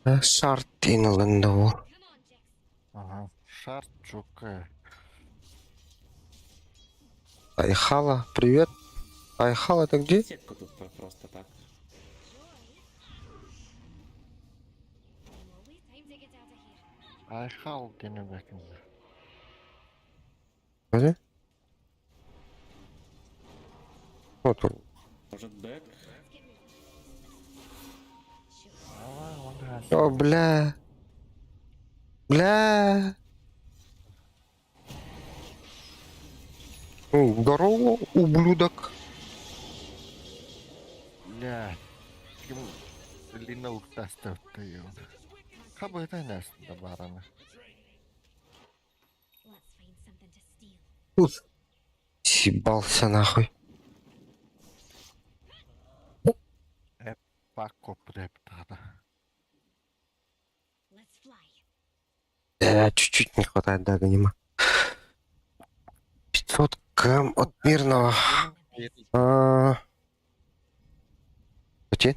А, Шарт инлендовал. Come on, Jax. Ага. Шар чука. Айхала, привет. Айхала, это где? Сетку тут просто так. Joy. I'm always time to get out of here. Айхал денебекин. Где? Вот он. Может, back? Let's get moving. Sure. А, он хаса. О, бля. Бля. Ну, здорово, ублюдок. Бля. Ким Лина уктаста ты. Хабы это нас да барана. Let's find something to steal. Тут. Съебался нахуй. Пако прептада. Let's fly. Чуть-чуть не хватает до аганима. 500 км от мирного. А... Где?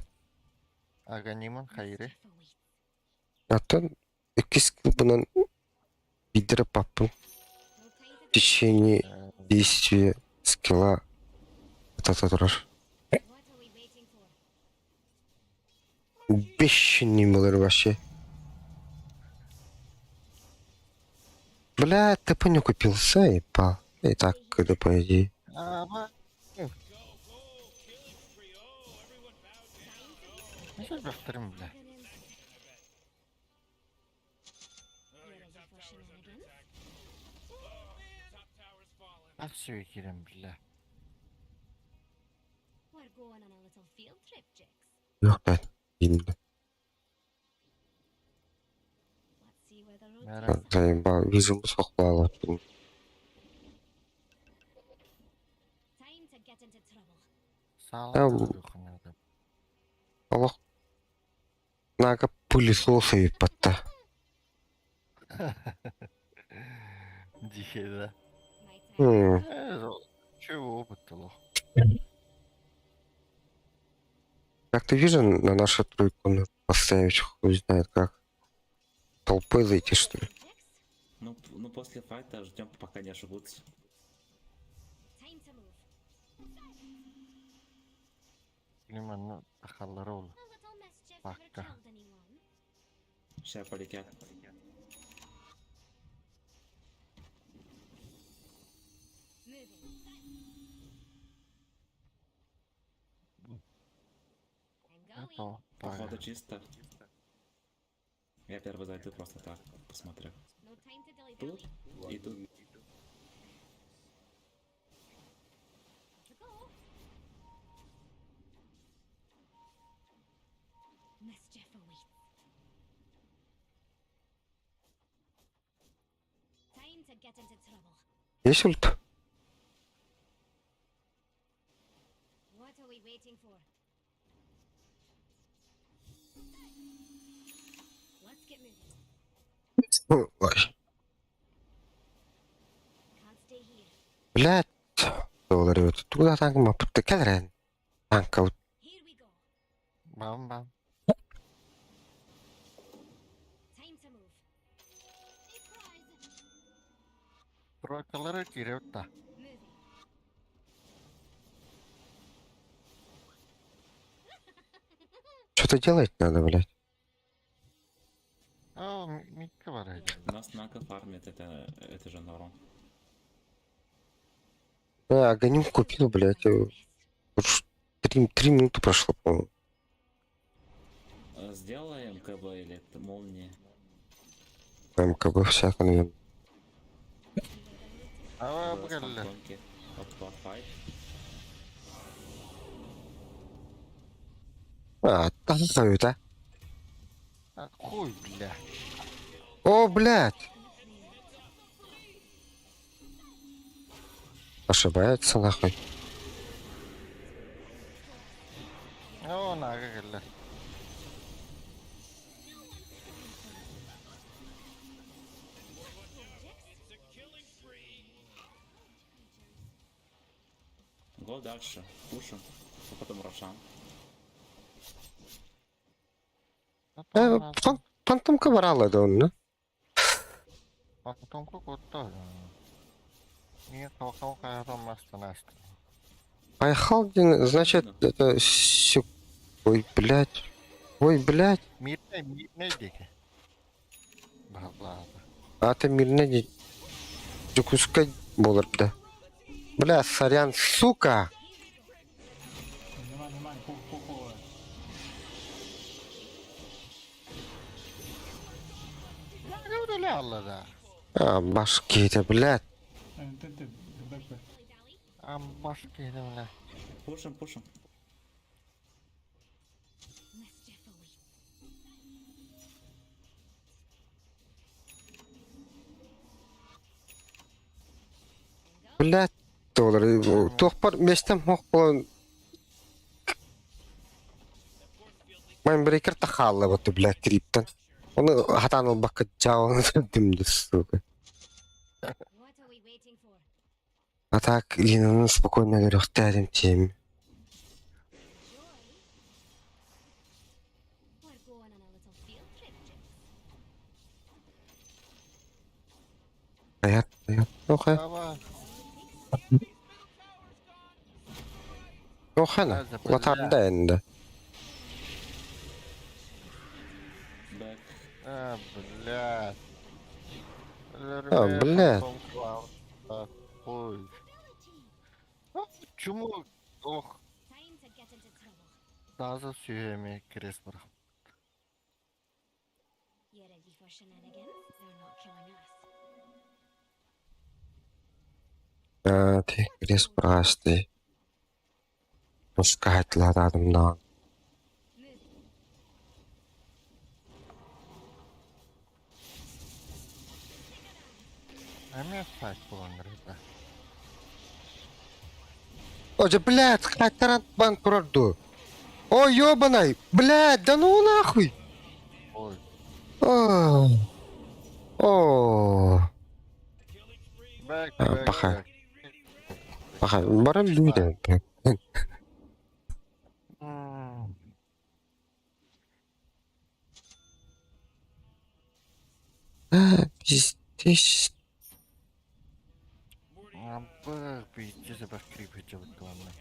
Аганиман хайре. Mischief awaits. А то иккис кылбынан бидре паппын No time в to течение действия скилла тататурар. What are we waiting for? Бешеный был вообще. Бля, ТП не купил, заебал. И так, когда по идее. Ама. Ну бахтырым, бля. You ready for shenanigans? Top tower's fallen. Ах, все, кирем, бля. We're going on a little field trip, Jax. Yok ben. Bilmiyorum. Let's see where the road Merak takes us. Заебал. Вижу, сохлала. Time to get into trouble. Саалар да. Олох Нака пылесос ыйыппатта. Дихе да. М. Чего опыт лох. Как ты вижу, на нашу тройку нужно поставить, хуй знает как. Толпой зайти, что ли? Ну, ну после файта ждем, пока не ошибутся. Лиман тахаллар ол. Пока. Сейчас полетят. Это Походу чисто. Я первый зайду просто так, посмотрю. Тут и тут. Есть ульт? Ой. Блядь. Доллары. Туда танк мапты кэлрен. Танка. Бам-бам. Тройкалары киреп та. Что-то делать надо, блядь. О, Микка бар edi. У нас Нака фармит, это же норм. Да, Аганим купил, блядь. Уж 3 минуты прошло, по-моему. Сделаем МКБ или это молнии. МКБ всяко, наверное. Ава С бу кэллэ. фантомки. Опа, файт. А, танкают, а? А, хуй, бля. О, блядь! Ошибается, нахуй. О, нага кэллэ. Го дальше. Пушим. А потом Рошан. Фантомка брала, да он, да? Фантомка кутта. Niye kalkan kayadan mastanastı. Айхалдин, значит, это. Ой, блядь. Ой, блядь. Мирне, мирне дике. Бла-бла. А ты мирне Дьокуускай буолар да. Бля, сорян, сука! Нормально, нормально, похуй, похуй. Ne öyle да. А, башки это, блядь. Ты, ты, бэк, Am başka yerimle. Пушим, пушим. Блядь, доллар. Туохпар миэстэм суох буолан. Майнбрейкер тахалла вот, блядь, криптон. Он хатан бакка джаун дымды, сука. А так, Лина, спокойно говорю, тем. Аят, аят, ну-ка, Ama ну-ка, латарда енді. Бэк. А, блядь. А, блядь. Ой. А, Чему? Ох, daha da süremi kres bırak. You ready for shenanigans? They're not killing us. А, ты крест прости. Пускай ладно. Эмиэ fight буолан да. О, же, блядь, хайтаран бан турар дуу. О, ёбаный, блядь, да ну нахуй. Ой. О, о, Back, А, back, паха. back. Паха, баран люди. Пиздец. Ампыр пиздец бах крип хотел главное.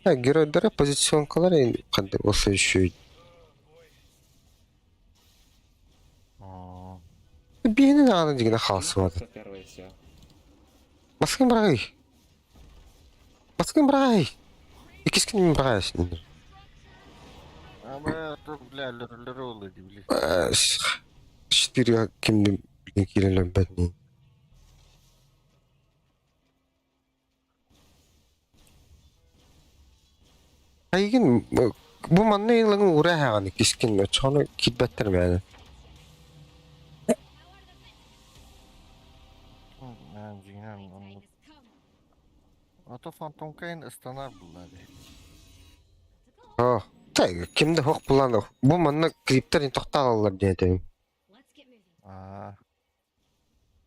Геройдара позиционкалар қандай болса еще. О, Бейін ағаны деген халсы Ну, болады. Кто первый, все. Басқын бірай. Басқын бірай. Икискин бірай. А тут, бля, леролы, бля. Четыре кимди кирилем бәтни. Айгин бу манны йылыңын ура хаганы кискин чону китбеттер мәне. Ото фантомкайн станар булар. О, так кимде хок булан бу манны криптер токталалар диэтем. Let's get moving. А,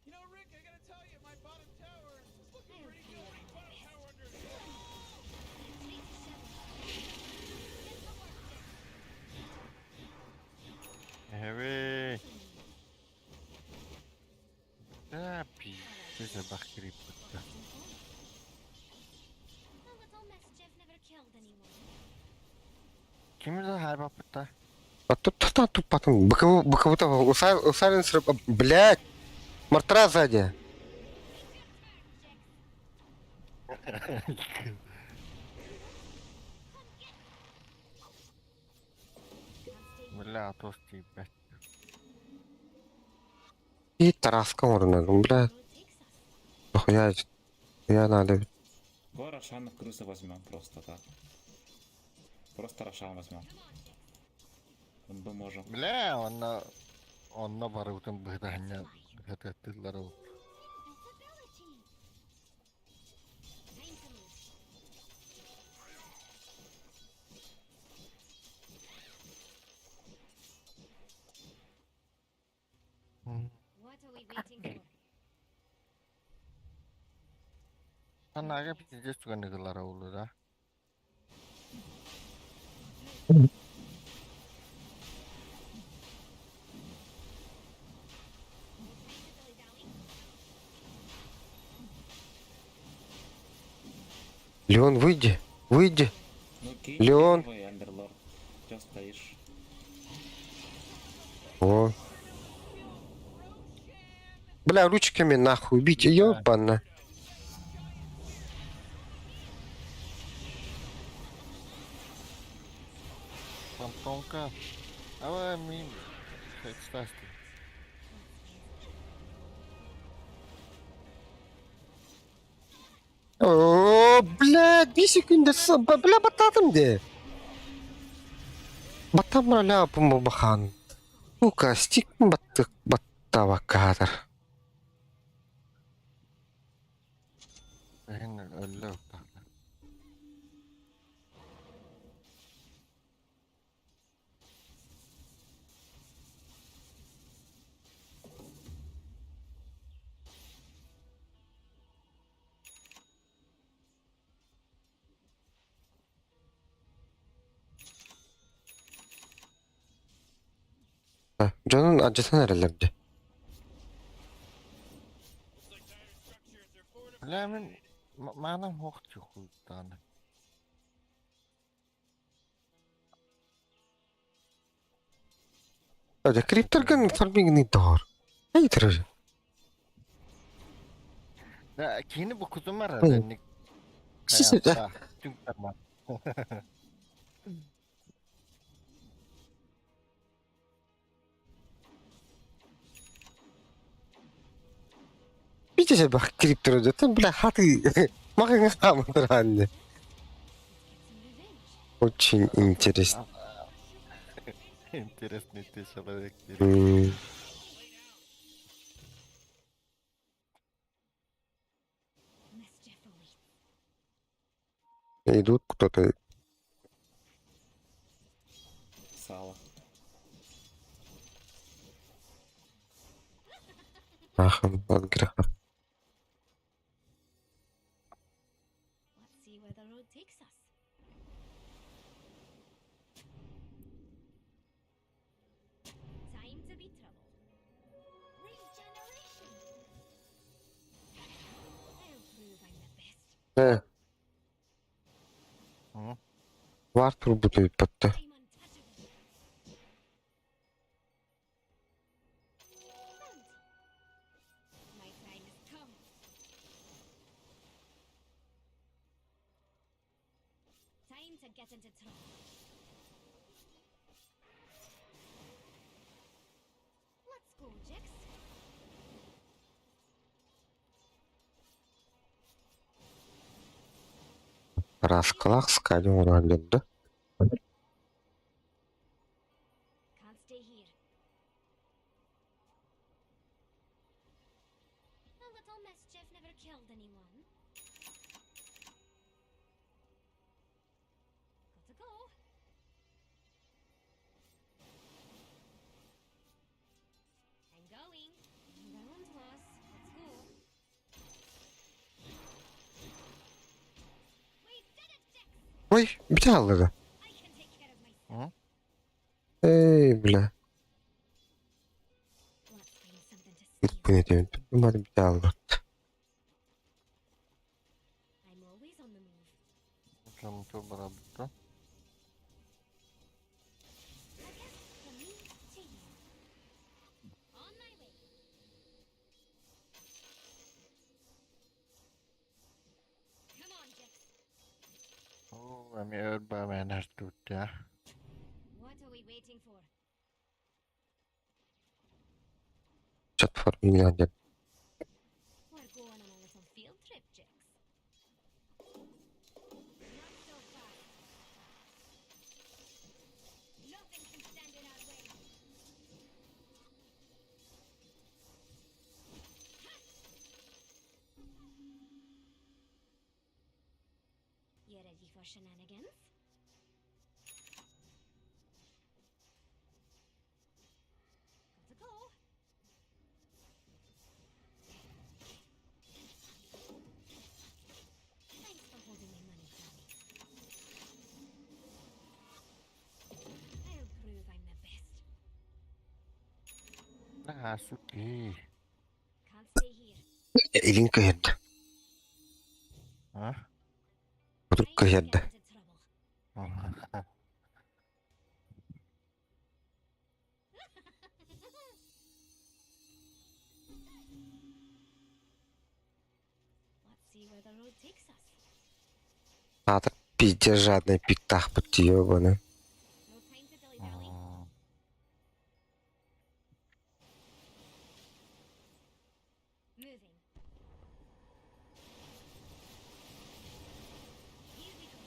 You know, Rick, I gotta tell you, my bottom tower is looking pretty good. Bottom tower under attack. Heavy. Да, пиздец бах крип. A little mischief never killed anyone. Ким за хайба пыта? А тут та тут потом быкову быкову у сайленсера, блядь, мортра сзади. Бля, тости, блядь. И тараска орна, бля, Road takes us. нахуя я надо. Го Рошана в крысу возьмем просто так. Просто Рошан возьмем. Мы можем. Бля, онна онна барыбытын быһыдаһанньа хатыаттыыллар ол. Invincibility. Time to move. What are we waiting for? Санаага пиздец түгэнигылар олу да. No time to dilly-dally. Леон, выйди, выйди. Ну кинь Леон. первый, Андерлорд. Чё стоишь? О. Бля, ручками нахуй бить, ёбана. Фантомка. Ава мин. Хекстасты. О, блядь, bir секунда, бля, бататым де. Батам ля бахан. Сука, стик баттык баттава кадр. Эн өллө уттахна. Canın acıtan herhalde. Бля, мин маанам хохтюхуттаана. Hadi kriptergen farming доор. Ай тэр. Да, кини бу кузумар Ой. ник. Түнкама. Битесе бах криптер өтөн бля хаты. Мага хамдыр. Let's get some revenge. Очень интересно. Интересный ты человек. М. Идут кто-то. Сало. Ахам от греха. Let's see where the road takes us. Time to be trouble. Regeneration. I'll prove I'm the best. Э, М? Вар турбут ыыппатта. I'm untouchable. Bounty. My time has come. Time to get into trouble. Let's go, Jix. Раскалах скадим ураллен да? Can't stay here. A little mischief never killed anyone. Gotta go. I'm going. Round was. Let's go. We did it, Jix! Ой, бүтэ I can take care of myself. Эй, бля. Let's find something to steal. Бүт бүтэ бүтэ I'm always on the move. Кем-то барабыта. A gift from me to you. On my way. Come on, Jix. Оо, эми өр бамэнэр тутя. What are we waiting for? Чат формилян We're going on a little field trip, Jix. Not so fast. Nothing can stand in our way. Ha! You ready for shenanigans? Gotta go. Thanks for holding my money for me. I'll prove I'm the best. Аа, суки. Can't stay here. Илин көһөрдө. А? Кутук Time to get көһөрдө. into trouble. Let's see where the road takes us. Аата пиздец жадный пиктахпыт ёбаный. No time to dilly dally. Аа. Moving. Here we go.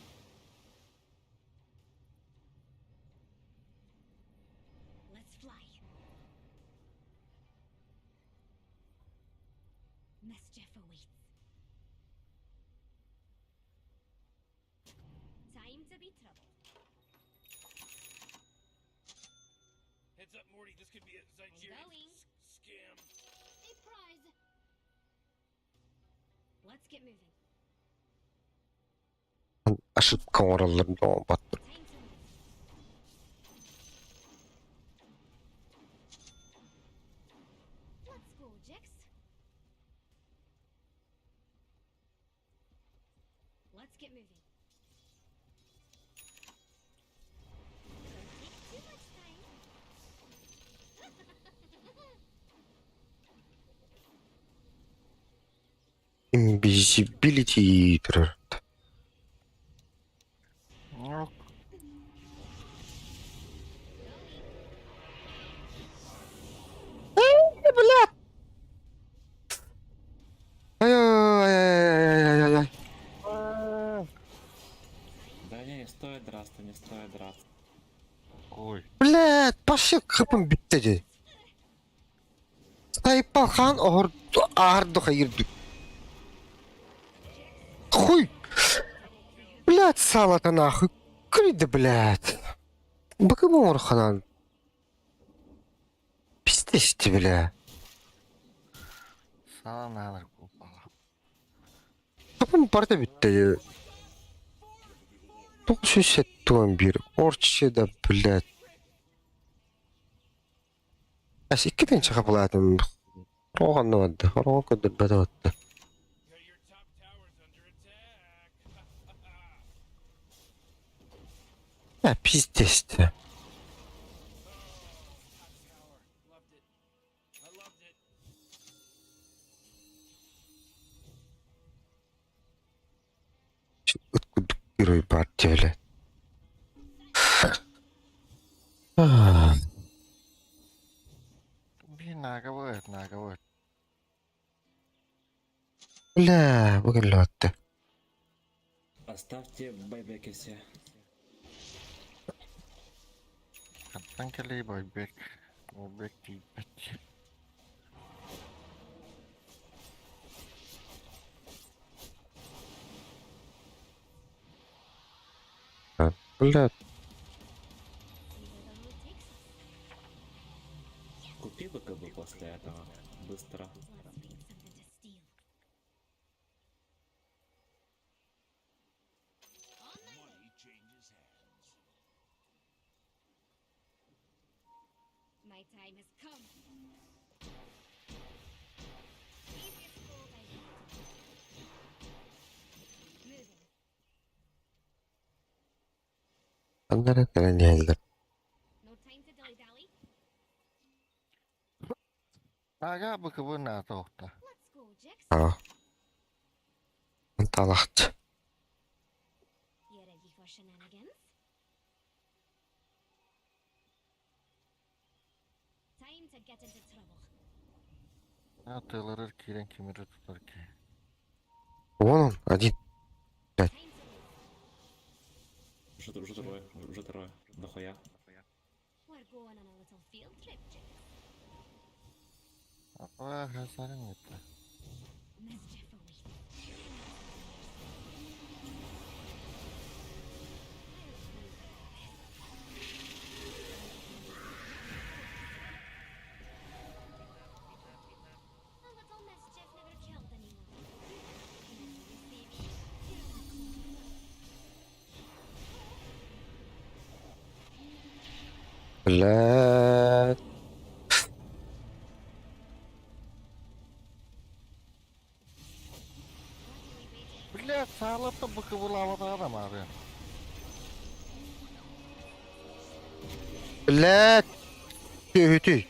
Let's fly. Mischief awaits. Time to be trouble. Heads up, Morty. This could be a I'm Zygerian going. scam. A prize. Let's get moving. Ошибка оҥороллор бат. Time to move. Let's go, Jix. Let's get moving. Don't take too much time. Invisibility турар. Ну, Бля! Ай ай ай ай ай ай. Да не, не стоит драться, не стоит драться. Ой. Блядь, пошел хапым бүттэ дии. Сайпа хан оһор аарду хайырды. Хуй! Блядь! Саалата нахуй кырыйда, блядь. Бакы оҥорханан. Пиздец, бля. Саалан аалар куупала. Тапын барда бүтте. 971 орчы да, блядь. Ас иккитин чахаплаатым. Роҕанна барда. Роҕа көрдөрбөтө батта. Your top tower's under attack. Ya пиздец. Top tower. Loved it. I loved it. Ыт курдук герой бар блядь. Биир наага быт, наага быт. Бля, бу кэллэ. Оставьте байбеки все. Хантан кэлий байбек. Байбек тиийбэт. Бля, See where the road takes us. Купи БКБ после этого. Быстро. Let's think something to steal. On my way. My time has come. Easiest gold I got. Moving. аннара кэлэн иһэллэр. No time to dilly dally. Наага быкыбы наата охта. Let's go, Jix. Аа. Талахт. You ready for shenanigans? Time to get into trouble. Атыларыр киирэн кимири тутар ки. Вон он, один. Time to move. Уже, уже трое, уже трое. Дохуя. We're going on a little field trip, Jix. Апа хасарын этте. Mischief awaits. A little mischief never killed anyone. You see me? You're in a corner. Бля. What are we waiting Бля, саалатта быкыбылаабата мары. Блядь. Түһүтүй.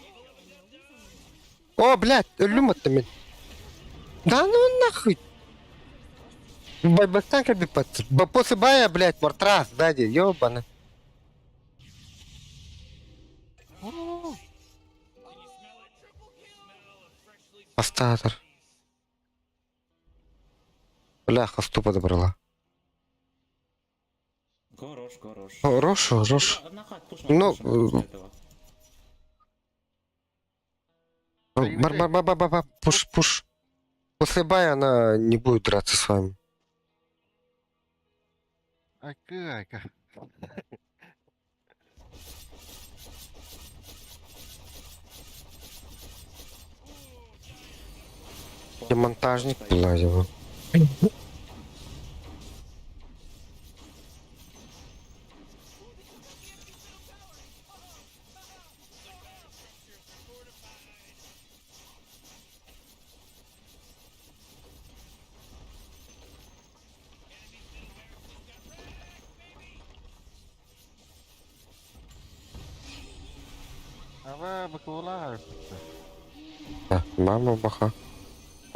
О, блядь, өллүм аттым мин. Да ну нахуй. Байбактан кэлбит После бая, блядь, мортрас сзади, ёбана. Астатор. Бля, хосту подобрала. Хорош, хорош. Хорош, хорош. Одна хат, пуш, Ну, пуш, после этого. Бар, бар, бар, бар, бар, бар, пуш, пуш. После бая она не будет драться с вами. Айкы айка. Я монтажник, блядь, его. Аба быкыбылаа. Да, мама баха.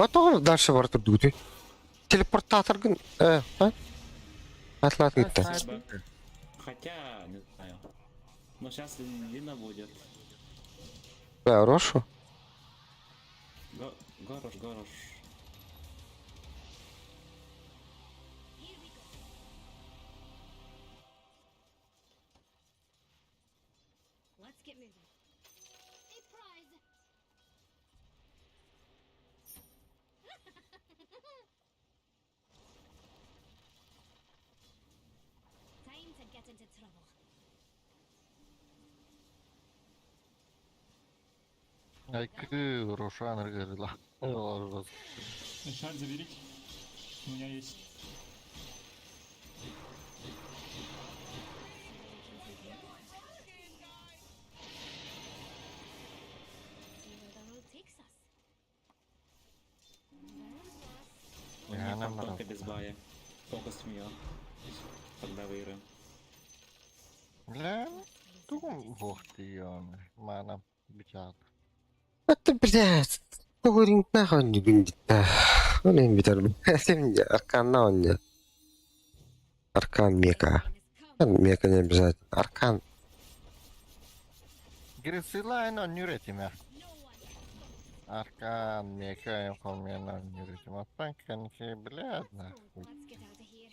А то дальше бар турдугу. Телепортатор гын. А? Атлат гытта. Хотя, не знаю. Но сейчас Лина будет. Да, Рошу. Горош, горош. Here we go. Let's get moving. A prize. into trouble. Айкы Рошан ыргырла. Шар заберите. У меня есть. See where the road takes us. У меня Я там нам только без бая. Фокус в нее. Тогда выиграем. Бля, тугум бохтион. Мана битят. Это, блядь, говорим нахуй не будет. Он битер. Аркан на он. Аркан мека. Мека не обязательно. Аркан. Грисилайн он нюретиме. Аркан мека хомена нюретиме. Аттан кенки блядь нахуй. Let's get out of here.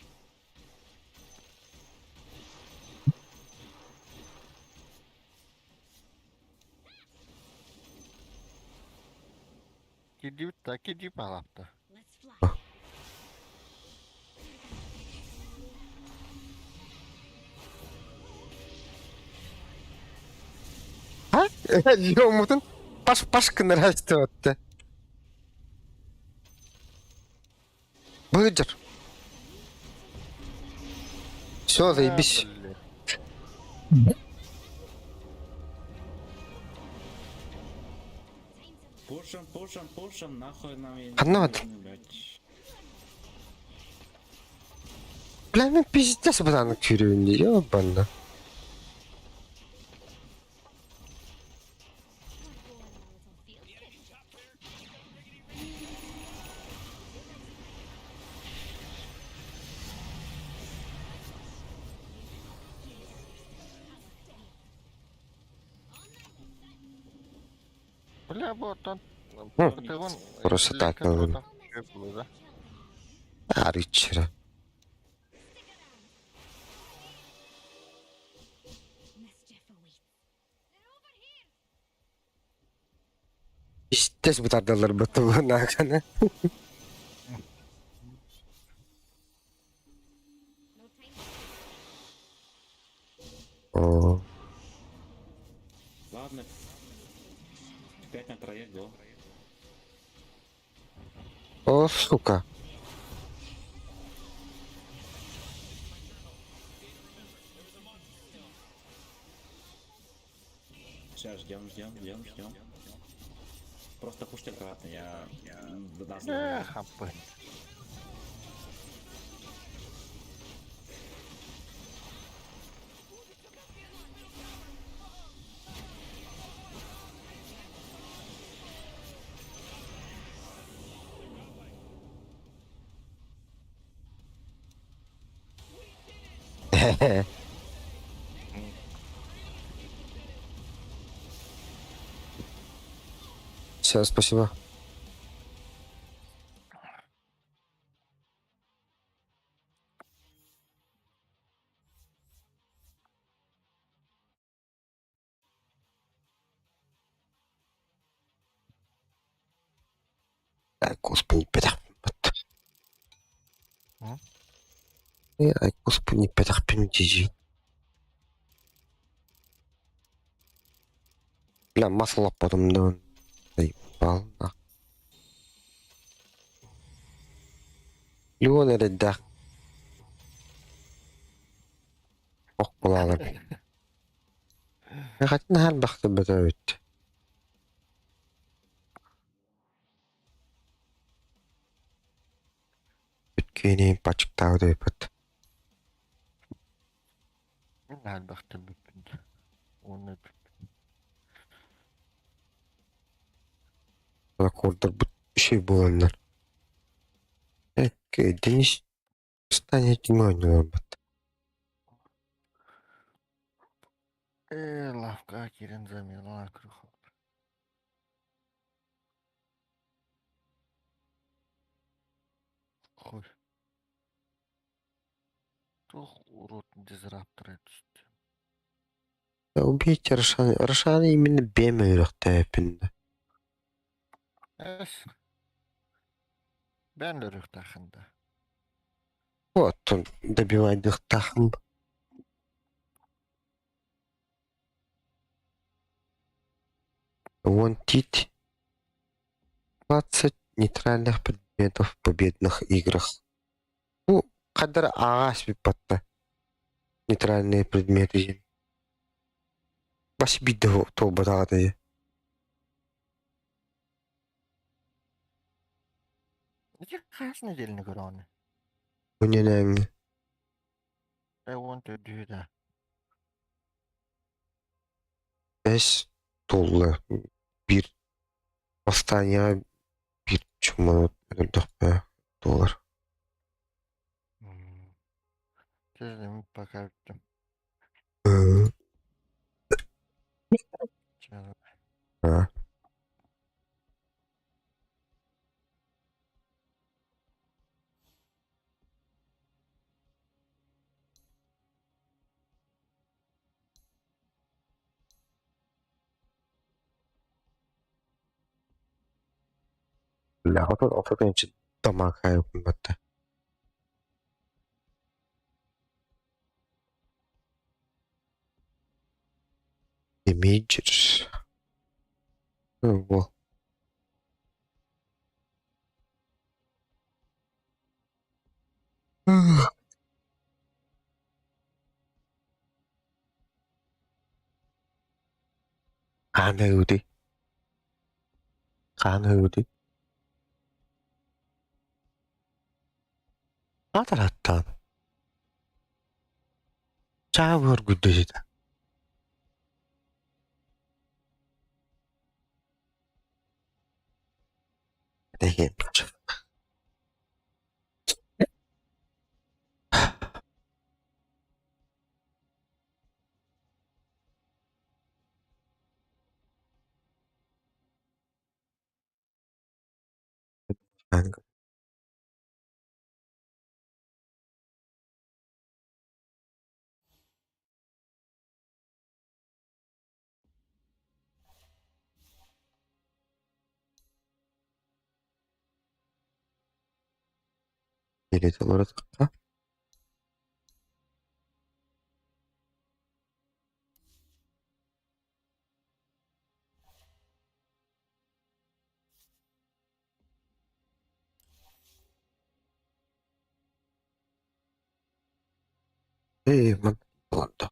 Кидип та кидип алапта. Let's fly. А? Йомутун паш паш кынырашты отты. Быдыр. Все, заебись. Пушим, пушим, пушим, нахуй нам и Одна вот. блядь. Бля, мен пиздец бұдан күйреуінде, ёбана. Go on a little field trip. Бля, вот он. Хм. Вон. Просто так, ну. Аричера. Mischief awaits. They're over here. Пиздец бұтардалар бұты бұнағаны. No time. О, Ладно. 5 на троих, го. о, сука. Сейчас ждем, ждем, ждем, ждем. Просто пушьте аккуратно, я нас Эх, апы. Все, спасибо. Ай, господи, петах. М? Ай, господи, петах пимтижи. Бля, масло потом да. Заебал, нах. Леон эрэддээх ох булаалар. Хатын хаан бахты бөтөбүт. Бүткени пачыктаабыт эбит. Мен албахты бүппүн. Оны Курдар бут şey буоланнар. Экке Денис станет бат. Э, лавка кирен замела крухо. Хуй. Тух урод дизраптор түсті. Убейте Рошана. Рошана именно беме үрөхтөөпүн. Эс. Бен үрөхтахында. Вот он добивает дыхтахын. Уон тиит 20 нейтральных предметов в победных играх. Бу хаддар ааҕаас бүппатта. Нейтральные предметы диэн. Бас биирдэ туолбатаҕа дии. Ити хас нэдиэлэни көрөҕүн? Мунньанааҥҥы. Уон төрдүһү да. Бэс туолла биир восстаниеҕа биир чумманат өлөрдөхпө туолар. Чэ, пока бүттүм. Чэ, Аа. Бля, вот это тамака батта. Имиджер. Во. Хаана udi. Хаана udi. Атараттан. Чаавыр гүддүсүтэ. Тэһиэн. Илит олоротоххо Ээ, ман олордо.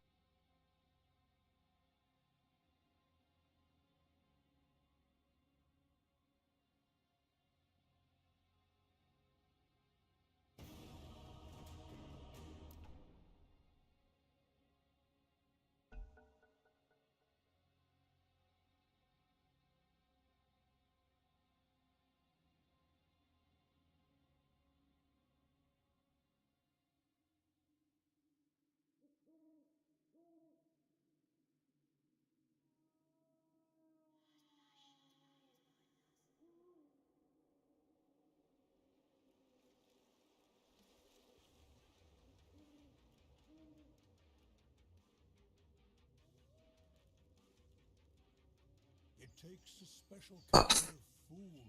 It takes a special kind of fool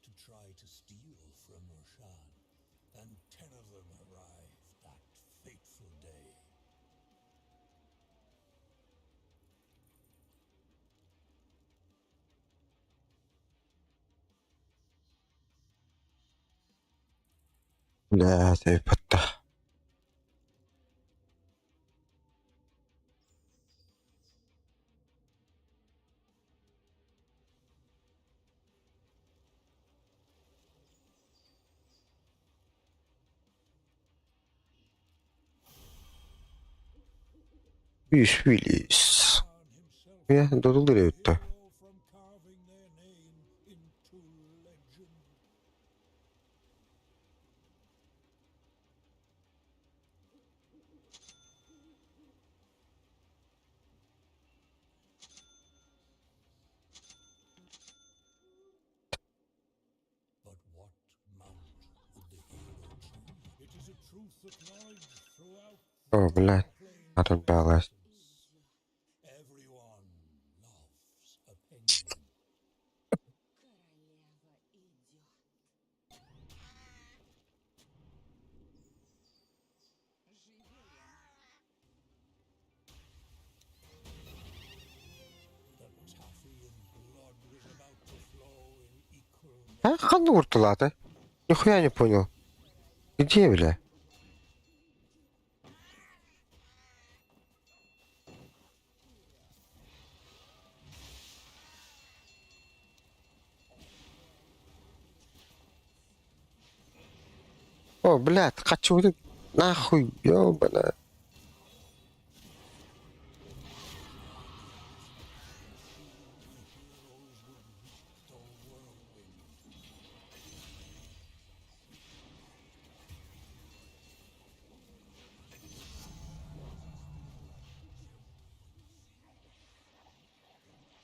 to try to steal from Roshan, and 10 of them arrived that fateful day. Бля, батта. Үс Willis. Khan himself, Я додулur эбит. hero from carving their name into legend. But what mount would the hero choose? It is a truth acknowledged throughout О, блядь, planes атын of баҕас. existence. Everyone loves a penguin. The taffy and blood А, ханна уурталаата? Нихуя не понял. Где, бля? О, блядь, хочу нахуй, ёбана.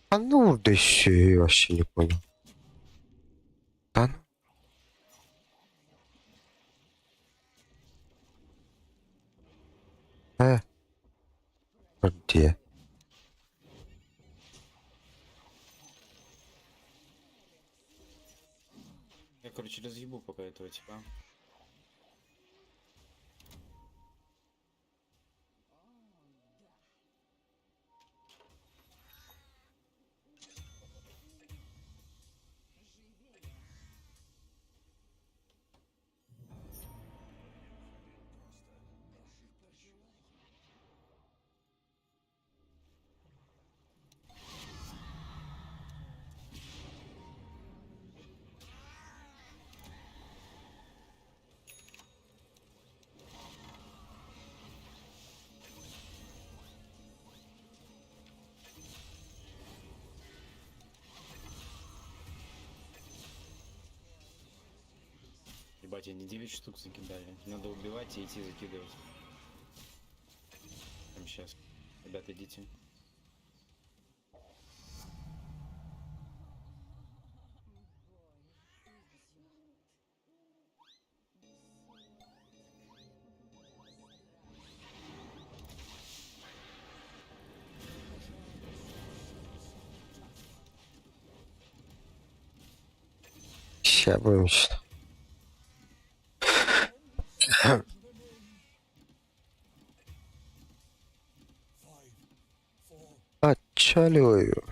А ну, да еще я вообще не понял. Да ну. Э. Где? Я, короче, разъебу пока этого типа. Ебать, они 9 штук закидали. Надо убивать и идти закидывать. Прям сейчас. Ребята, идите. Ща будем ща. Отчаливаю.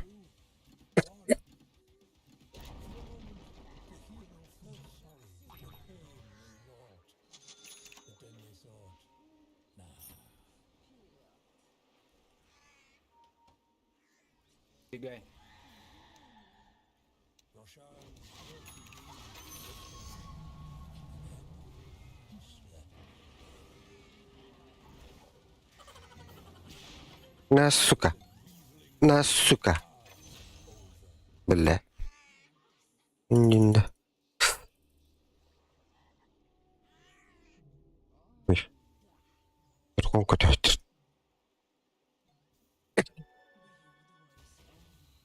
Бегай. На, сука. На, сука. Бля. Не, да. Ой.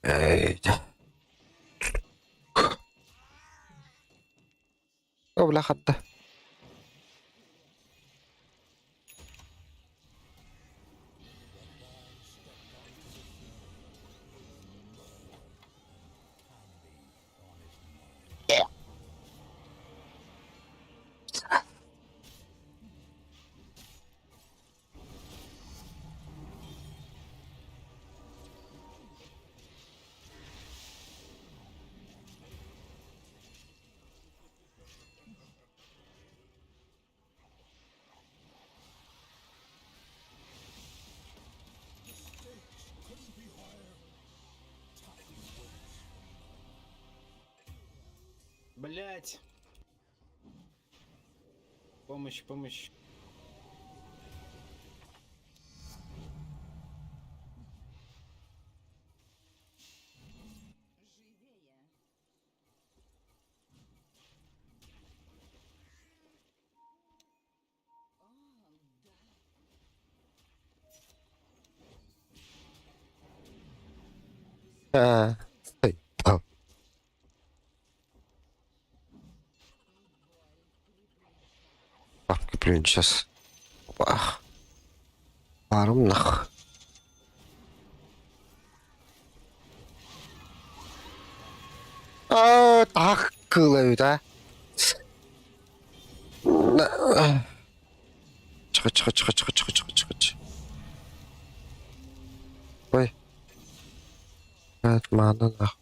Эй, да. О, бля, хатта. Блять! Помощь, помощь. А, стой, там. Бабки, блин, сейчас. Ах. Пару нах. А, так, кылаю, да? Чха, чха, чха, чха, чха, чха, чха, чха. Ой. Мана нах.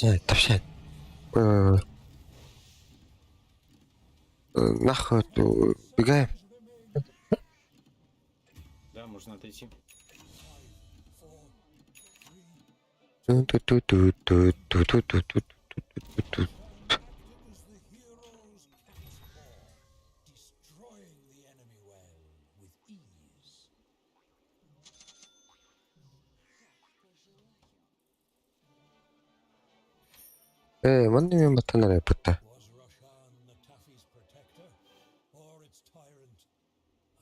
Сядь, там сядь. Нахуй убегаем. Да, можно отойти. Ту-ту-ту-ту-ту-ту-ту-ту-ту-ту. As the heroes at its core, destroying the enemy well with ease. Ээ, манна мен баттанар эппитта. Was Roshan the Taffy's protector or its tyrant?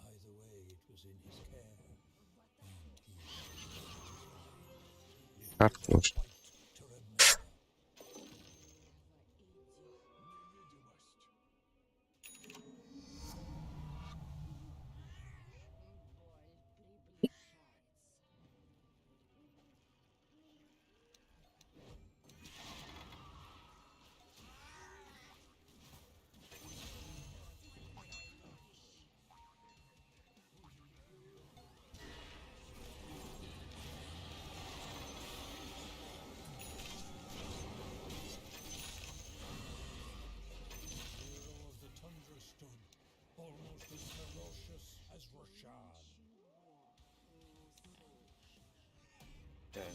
Either way, it was in his care, and he Карта нужна. fight to remember. Hero of the tundra stood, almost as ferocious as Roshan.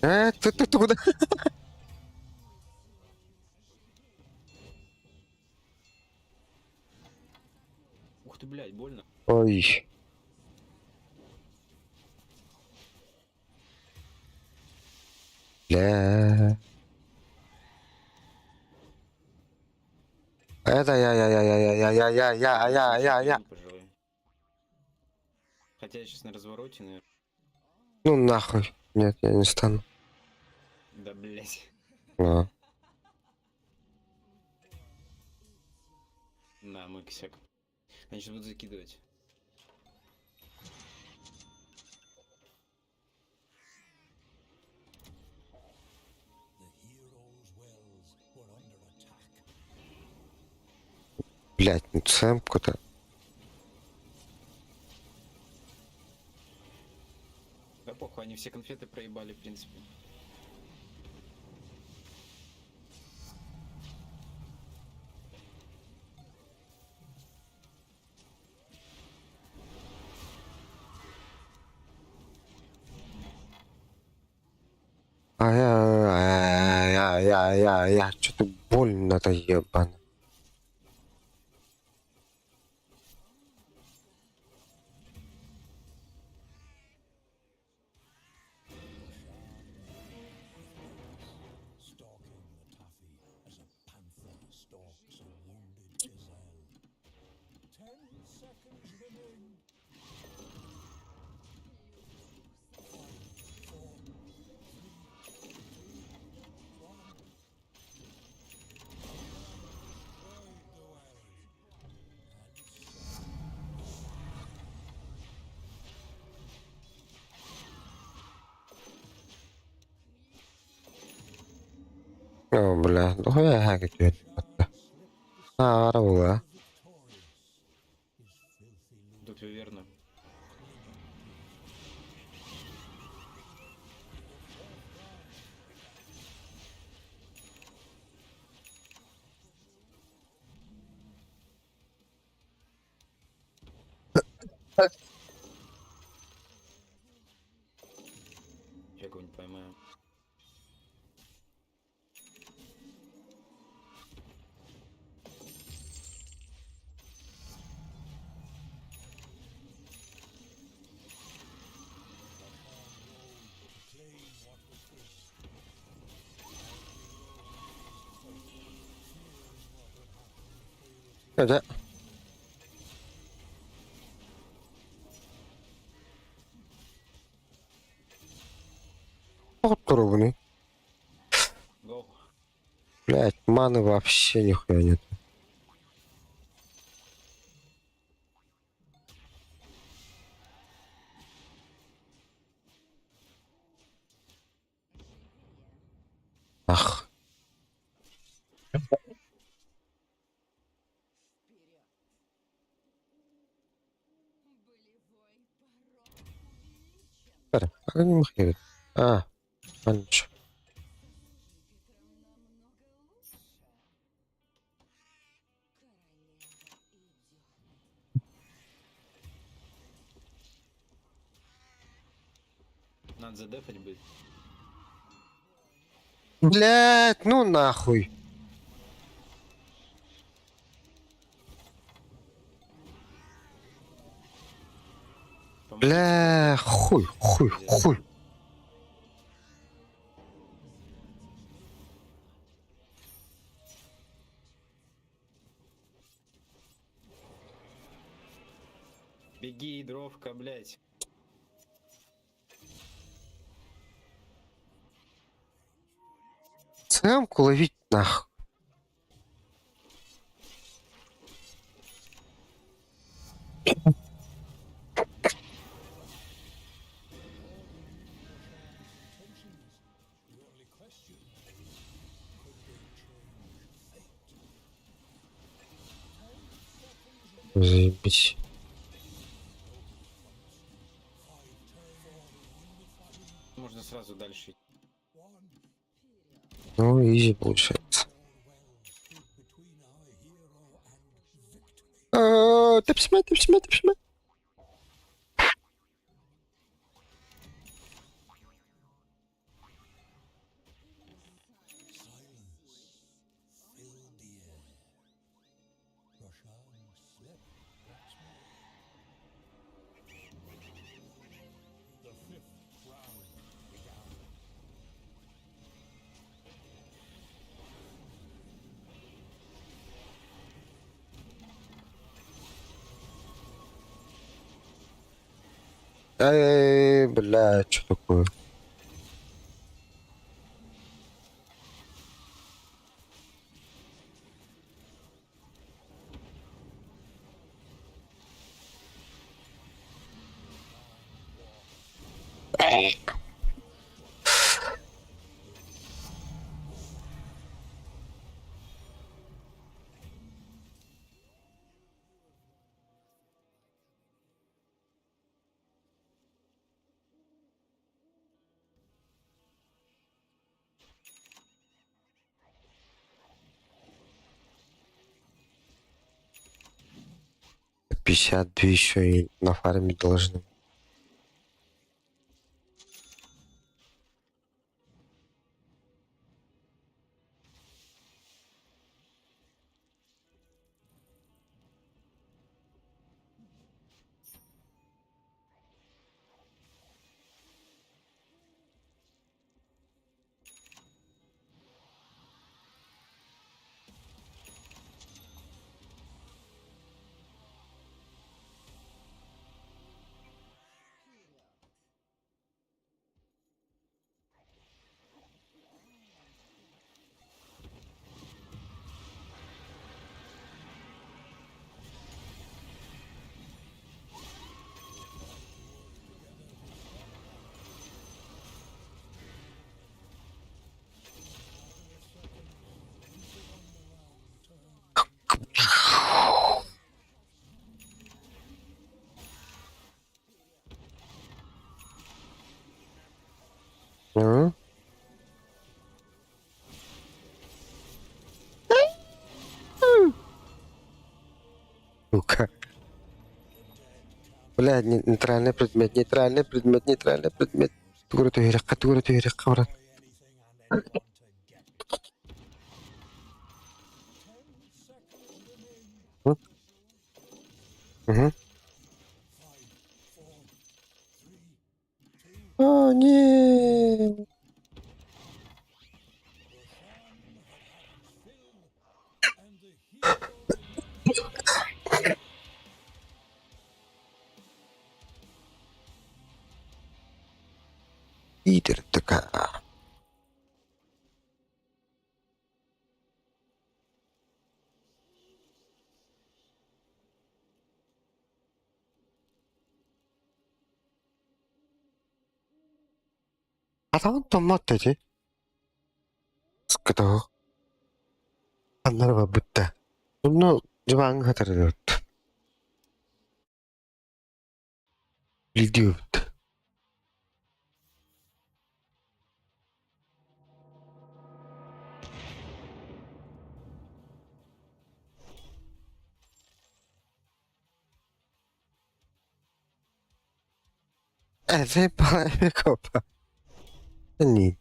Да, Ты куда? Ух ты, блядь, больно. Ой. Бля. Это я. Не пожалею. Хотя я сейчас на развороте, наверное. Ну нахуй. Нет, я не стану. Да, блядь. А. На, мой косяк. Они сейчас будут закидывать. The heroes' wells were under attack. Блять, ну цемку-то. Да похуй, они все конфеты проебали, в принципе. Ай-яй-яй-яй-яй-яй, что-то больно-то ебано. Stalking the taffy as a panther stalks a wounded gazelle. 10 seconds remain. 5, 4, 3, 2, 1. Destroyed the well. And О, бля, ну хуя хакет. А, араула. victorious, his filthy loot Тут верно. Я кого-нибудь поймаю. claim what was his. Да. Попробуй. Го. Блять, маны вообще нихуя нет. Ах. А, не махает. А, анчо. Надо задефать будет. Блять, ну нахуй. Бля, хуй, хуй, хуй. Беги, дровка, блядь. Цемку ловить нахуй. Заебись. Можно сразу дальше идти. Ну, изи получается. Тэпсимэ, тэпсимэ, тэпсимэ. Filled the air. Roshan slept once more. The fifth round began. Эй, бля, что такое? 52 еще и на фарме должны. Ну? Сука. Бля, нейтральный предмет, нейтральный предмет, нейтральный предмет. Тугура түһүөххэ, тугура түһүөххэ, брат. Угу. О, нет. Пидор такая. Атаҕын томмот ити. Скотоох. Ханнара барбыт да. Онно дьыбааҥҥа хатарыгыт. Билдиэбит. Э, 那你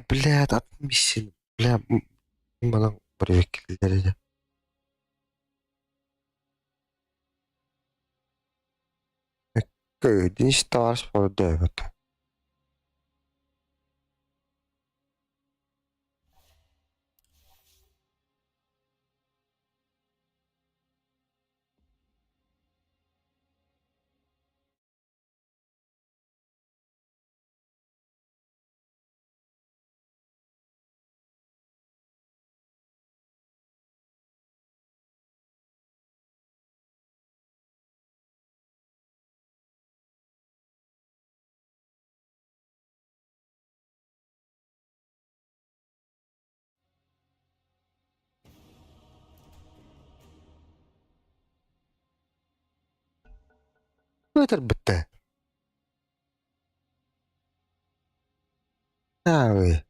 Блядь, отмиссин. Бля, манан привыкли. Дин Stars for David. Өтөр бітті. Ой.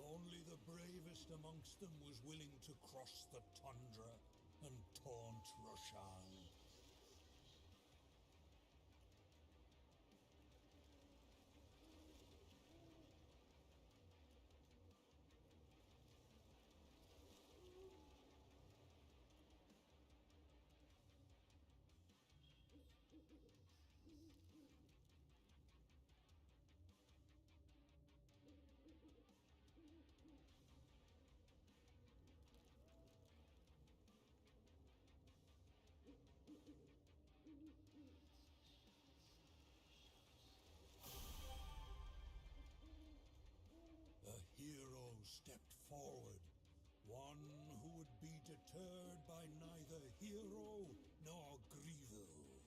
Only the bravest amongst them was willing to cross the tundra and taunt Roshan. A hero stepped forward, one who would be deterred by neither hero nor Greevil.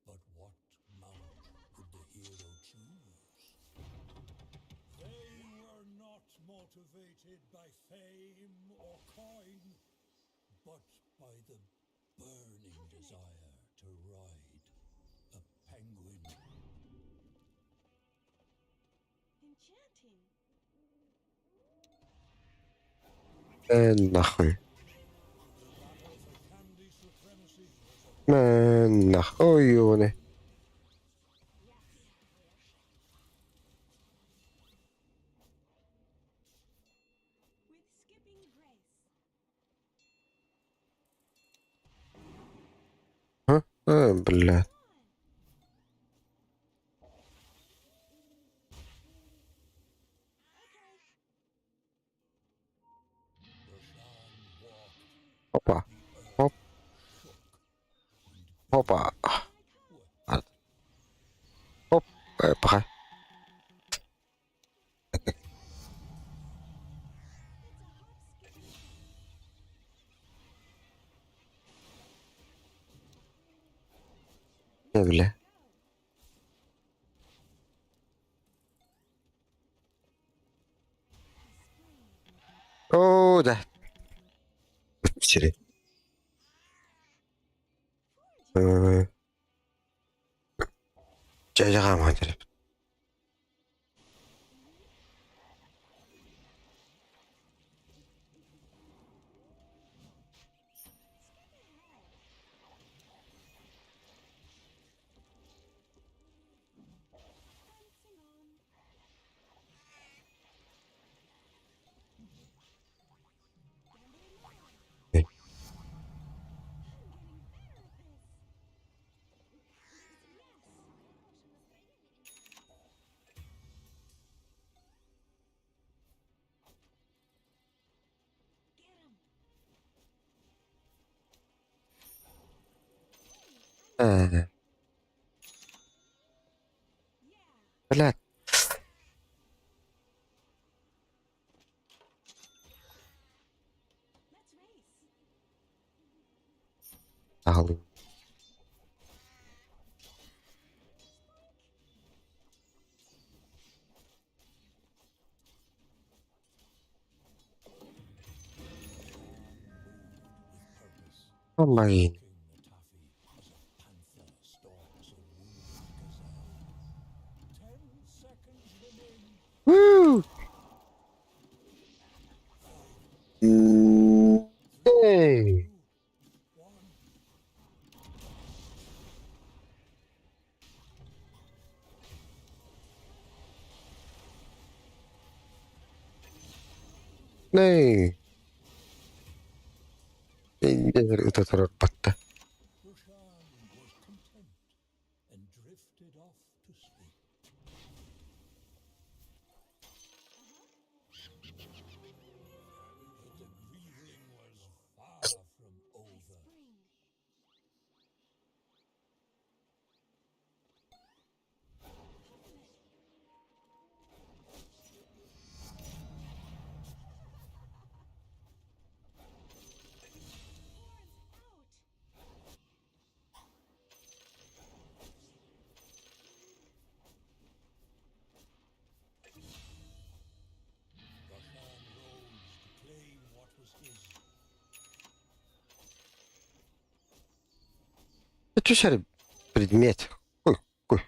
But what mount would the hero choose? They were not motivated by fame or coin, but by the burning desire to ride a penguin. Enchanting. Нахуй. The battle for candy supremacy was a Нахуй, ёбаный. With skipping grace. А? Бля. Roshan walked Опа. the earth Оп. shook and Опа. wept. Оп. Пахай. It's a hop, skip, and jump. Не, бля. Go. О, да. Сири. Жажаға деп. Prancing on. Э, Блядь. Аҕалыы. Помоги. Woo! Hey! Ней! Ыта турар батта. Түһэр предмет. Ой, ой.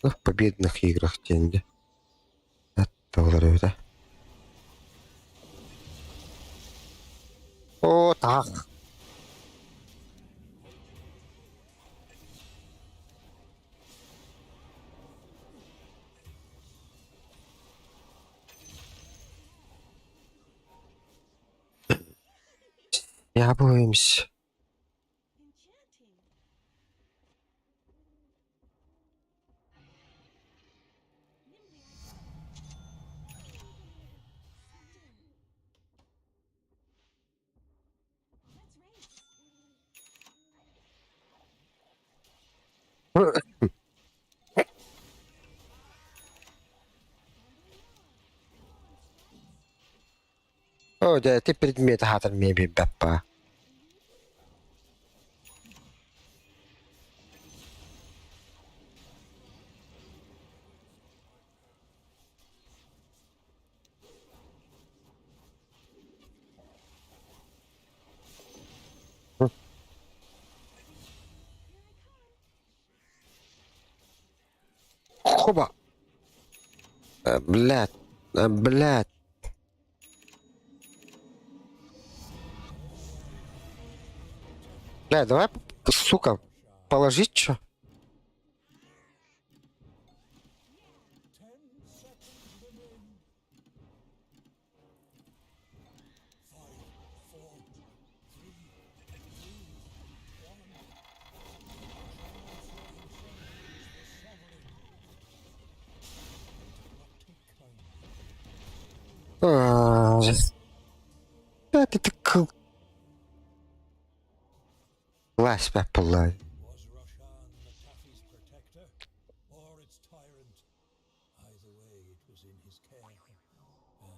В победных играх деньги. Это да. О, так. Я боюсь. О, да, ты предмет хатар мебель баппа. Хоба. Блядь, блядь. Бля, давай, сука, положить чё? А, Да, ты так... Лазь, папа,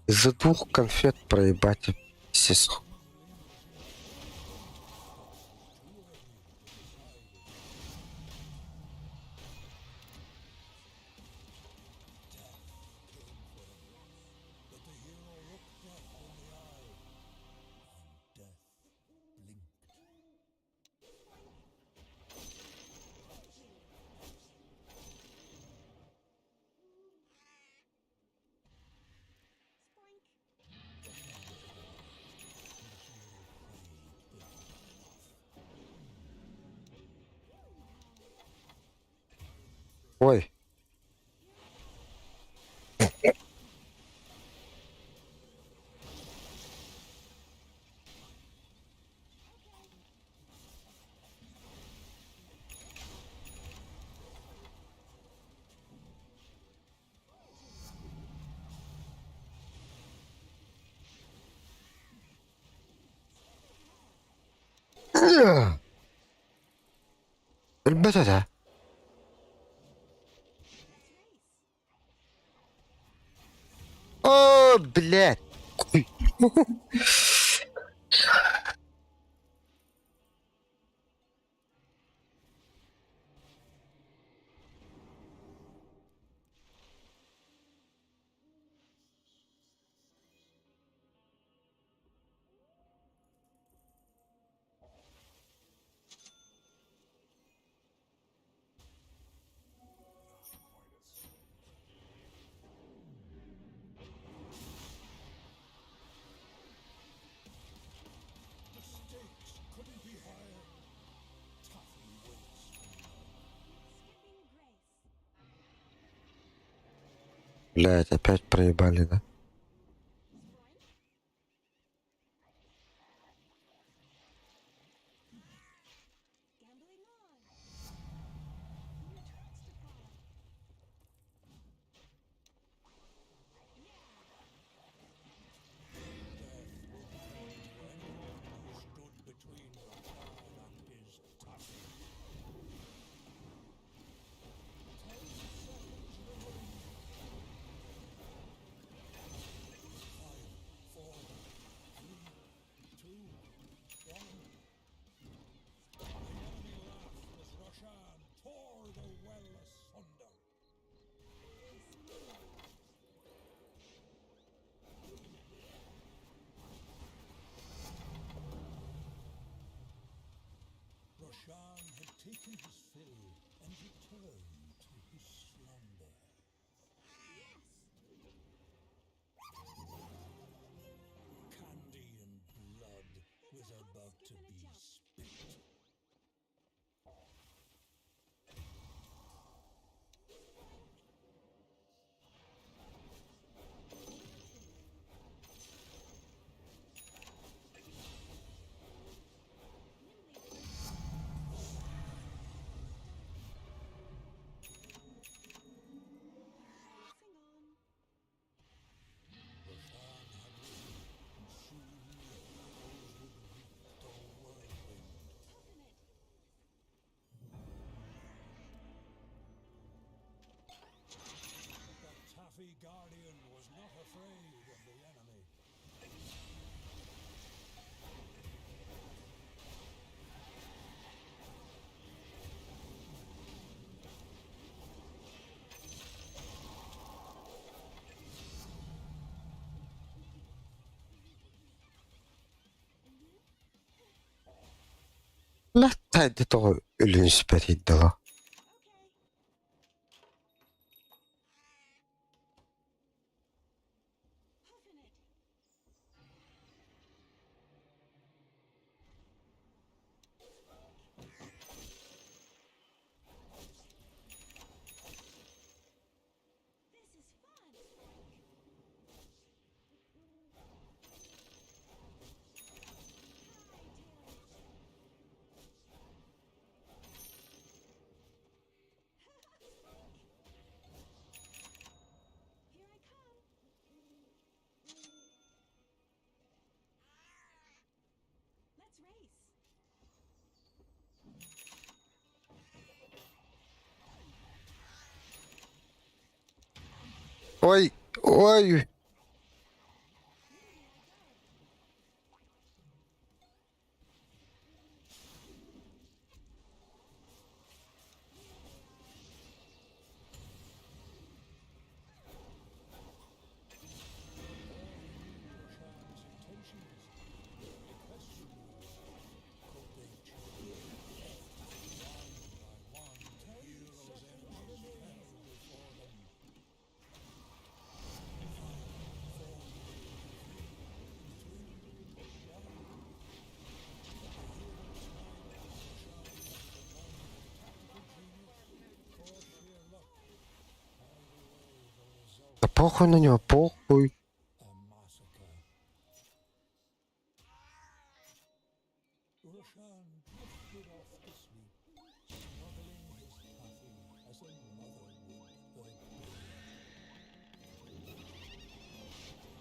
Из-за двух конфет проебать сестру. Ой. Өлбөт этэ. О, блядь! The stakes couldn't be higher. Taffy waits for no Skipping grace. Блядь, опять проебали, да? Gambling on. New tracks to follow. Death will be to anyone who stood between Roshan and his taffy. 10 seconds remaining. 5, 4, 3, 2, 1. The enemy laughed as Roshan tore the well asunder. Roshan had taken his fill and returned to his slumber. Candy and blood It's was a hop, about skip, to and a be jump. spilt. Sing on. Roshan had risen, and soon the heroes would reap the whirlwind. Hoofing it. The Taffy Guardian was not afraid of the enemy. Латтайды тоҕо өлүнүспэт дала. Okay. Hoofing it. This is fun, Spike. Hightail it. Here I come. Let's race. Ой, ой. Roshan's intentions. The only question was, could they change? One by one, the heroes' enemies fell before them. 5, 4, 3, 2, 1. The heroes smiled as Roshan had the moment of tactical genius or sheer luck. Either way, the result Да похуй на него, похуй. a massacre. Roshan drifted off to sleep, snuggling his taffy as a mother would her baby.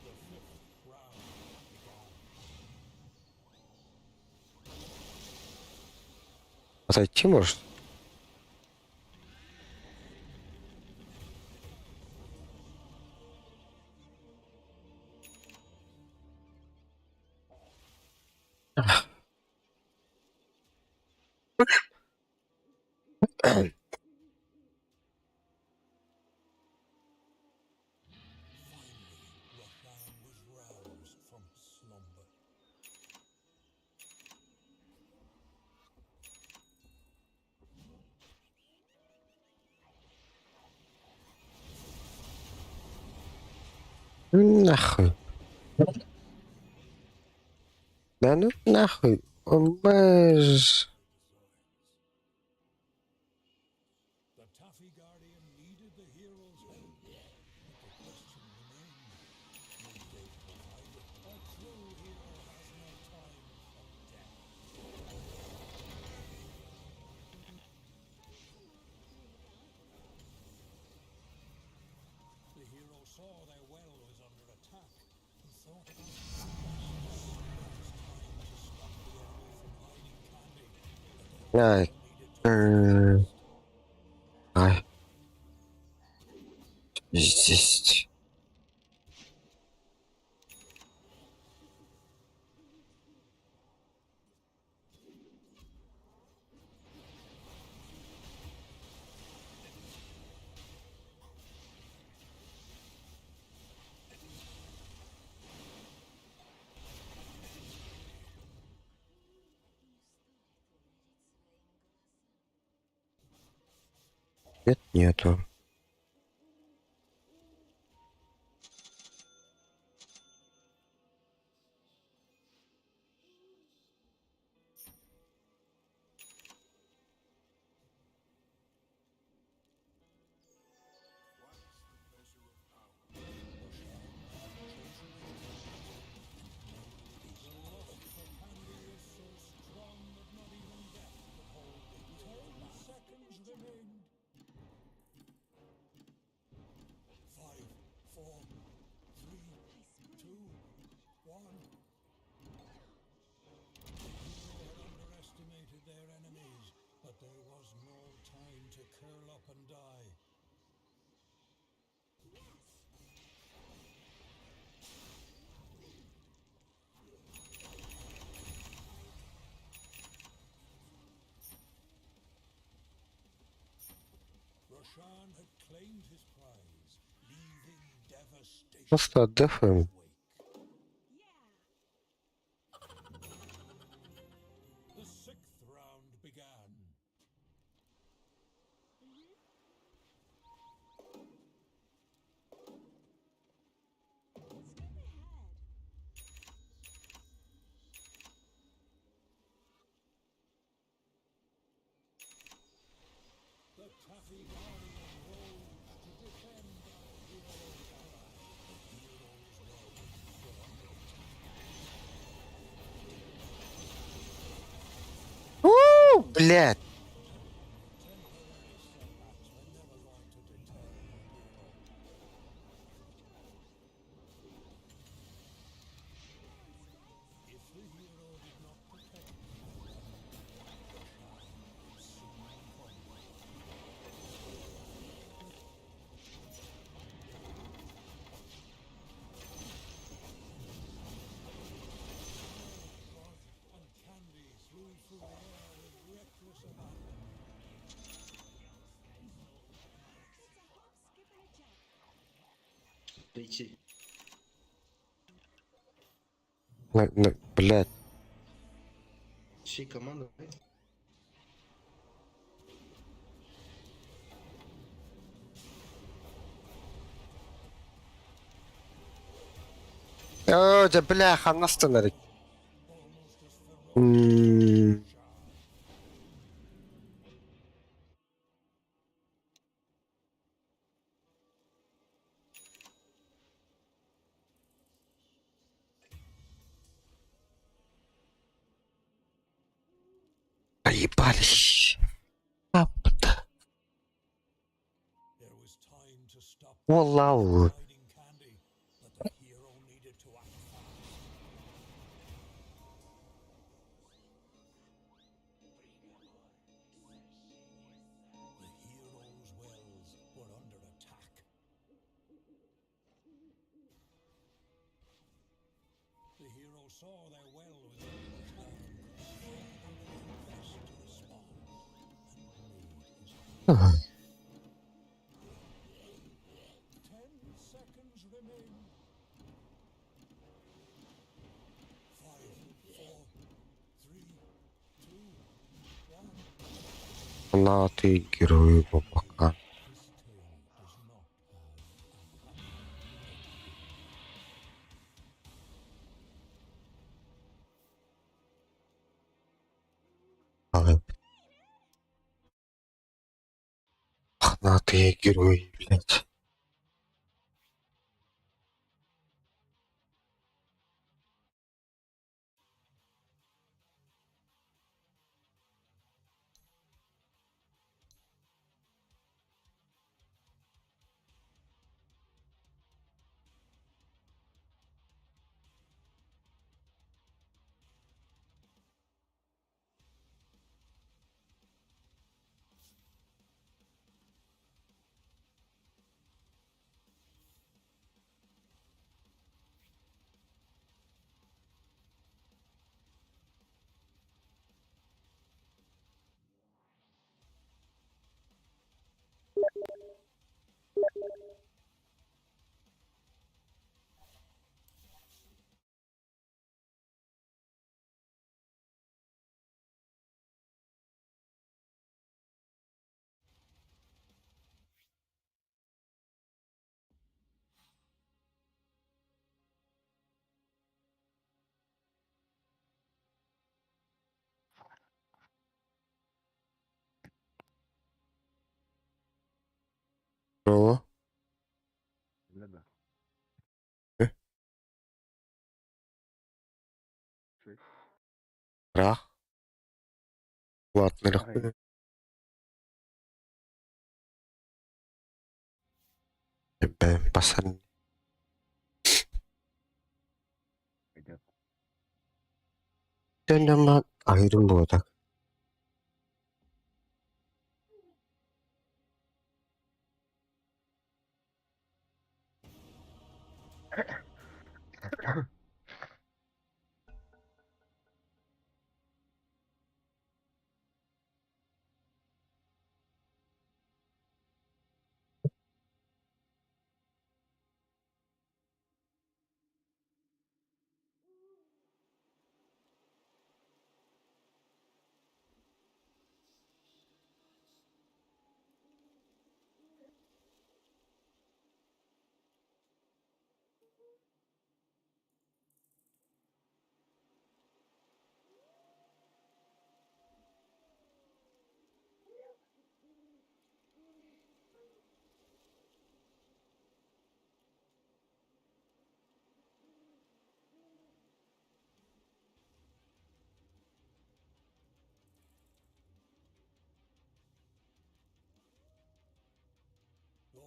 The fifth round began. Отойти может? Finally, Roshan was roused from slumber. Ну нахуй. Да ну нахуй. Бэж. The Taffy Guardian needed the hero's help, but the question remained, would they provide it? A true hero has no time for death. The hero saw their well was under attack and thought about it was time to stop the enemy from hiding candy, but the Ай. hero needed to М, Ай. Здесь. Нет, нету. Seconds remained. 5, 4, 3, 2, 1. The hero had underestimated their enemies, but there was no time to curl up and die. Roshan had claimed his prize, leaving devastation Просто in отдыхаем. his wake. The sixth round began. Skip ahead. The Taffy Guardian rose to defend our hero's ally. The hero's well were under attack. У, блядь. Temporary setbacks were never going to deter the hero. If the hero did not protect the well, Roshan would soon crumble. Cloth and candy flew through the air with reckless abandon. It's a hop, skip, and a jump. Дойти. На, блядь. Всей команды. Оо, дьэ, бля, ханнастанар. М, Поебались. There was time to stop the Wallahu. hiding candy, but the hero needed to act fast. Фанаты герои бабака. Фанаты герои, блядь. Браво. Да. Рах. Ладно, Бэм пасан. Пойдет. Айрым буотак.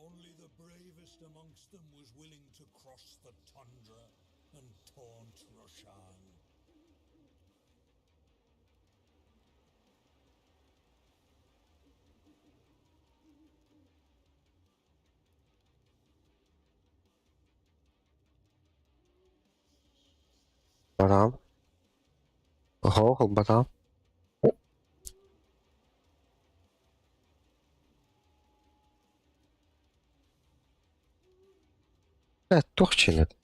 Only the bravest amongst them was willing to cross the tundra and taunt Roshan. Барам. Ого, барам. Туох чилет.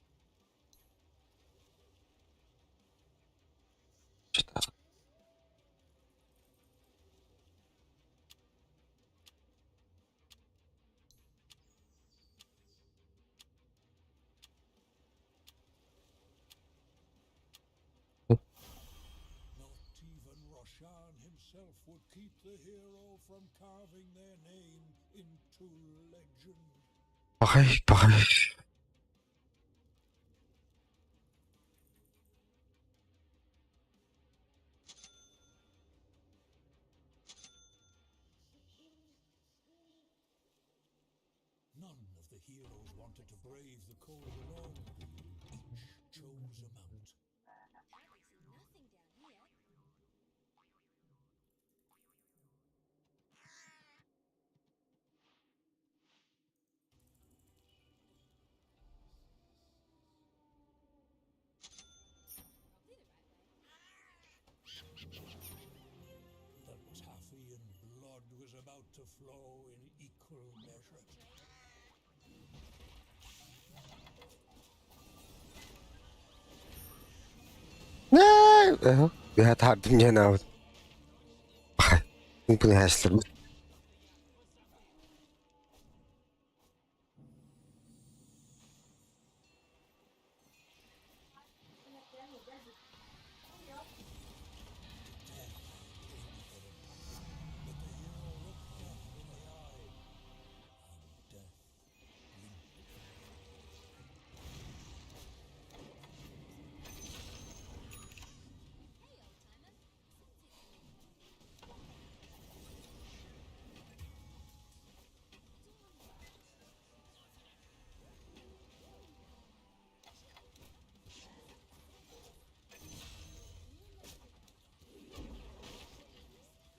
Not even Roshan himself would keep the hero from carving their name into legend. Пахай, пахай. None of the heroes wanted to brave the cold alone. Each chose a mount. Nothing down here. The taffy and blood was about to flow in equal measure. Бэһэ таһардым диэн аабыт. Бу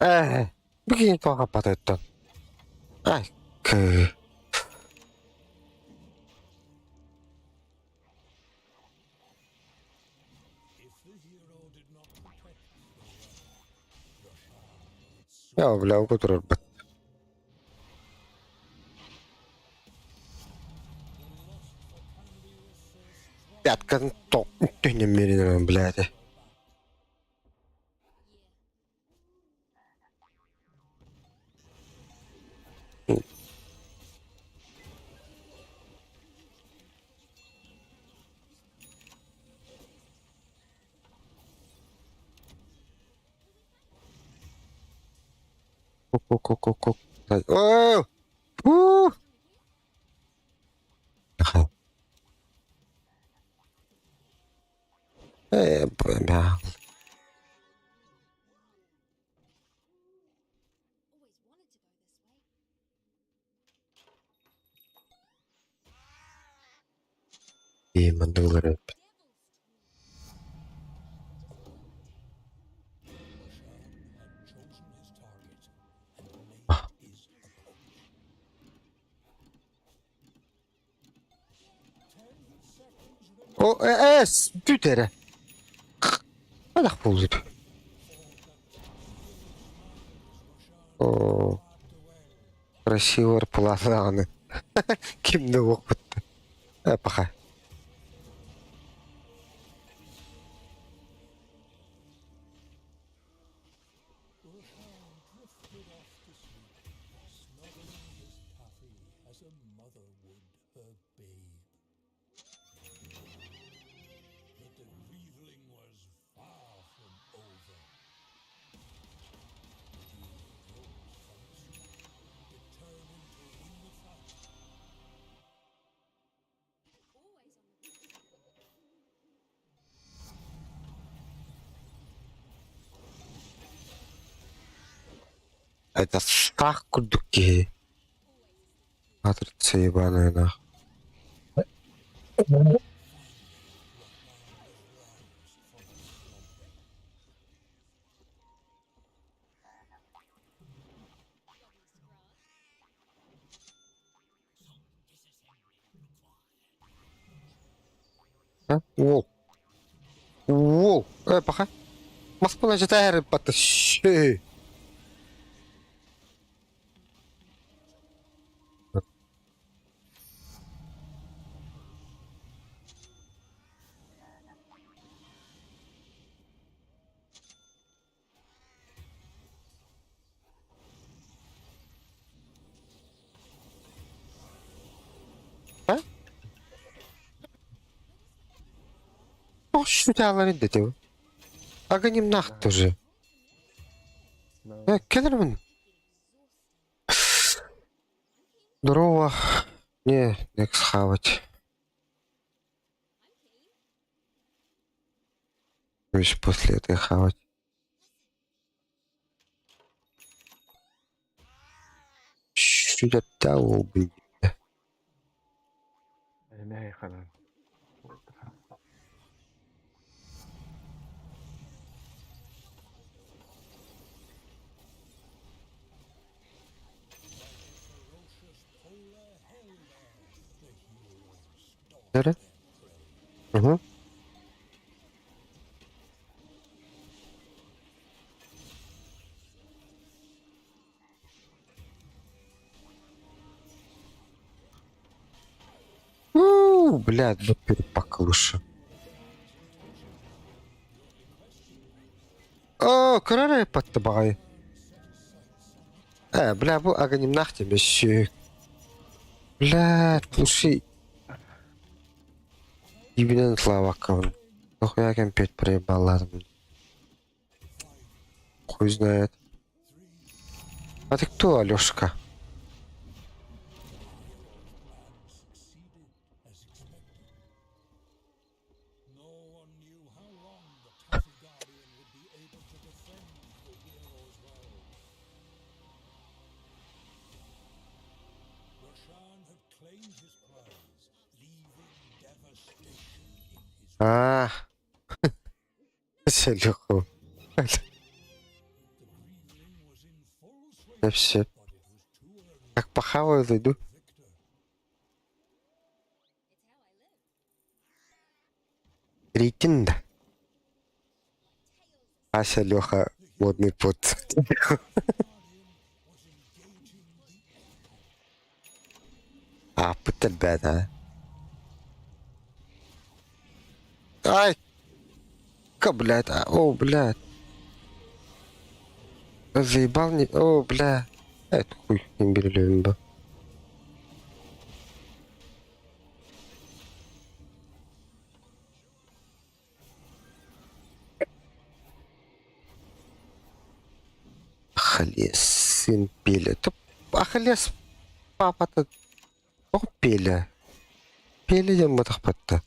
Ээ, бүгүн туох аппатыттан. Ай, кыы. Я, бля, турарбыт. Пяткатын түһүнэн биэрин блядь. Ку-ку-ку-ку. О! Фу! Бля. И мандылары. О, бүт эрэ. Хайдах буолбут. О, красиво плананы. Ким да уоппут. Пока. Roshan drifted off to sleep, snuggling his taffy as a mother would her babe. But the grievling was far from over. He rose from sleep, determined to win the fight. Это страх курдук киһи. Матрица ебаная нах. А? Уол. Уол. Пока. Москваны жетээр бат. Шээ. А? О, шүтәләрен деді. Аганим нах тоже. Келермин. Здорово. Не, не схавать. Еще после этого хавать. Шүтәттә ул бит. Эмээ ханан. Nere? Угу. У, блядь, бу перепакка лучше. Оо, кыра эрэ ыппатта баҕайы. Ээ, бля, бу аганимнаах диэн өссө. Блядь, слушай. Ибинэн славаккабын. Нахуя кэмпиэт проебаллаатым. Хуй знает. А ты кто, Алешка? А, Селюху. Вообще. Как похаваю, зайду. Рейтинг, да. Ася, Леха, модный пот. Ааппыт элбээтэ. Ай! Ка, блядь, а, о, блядь. Заебал не... О, бля. Это хуй, не бери ба. Ахиллес, сын Пеля. Топ, Ахиллес папата тоҕо Пеля? Пеля диэн батахпатта.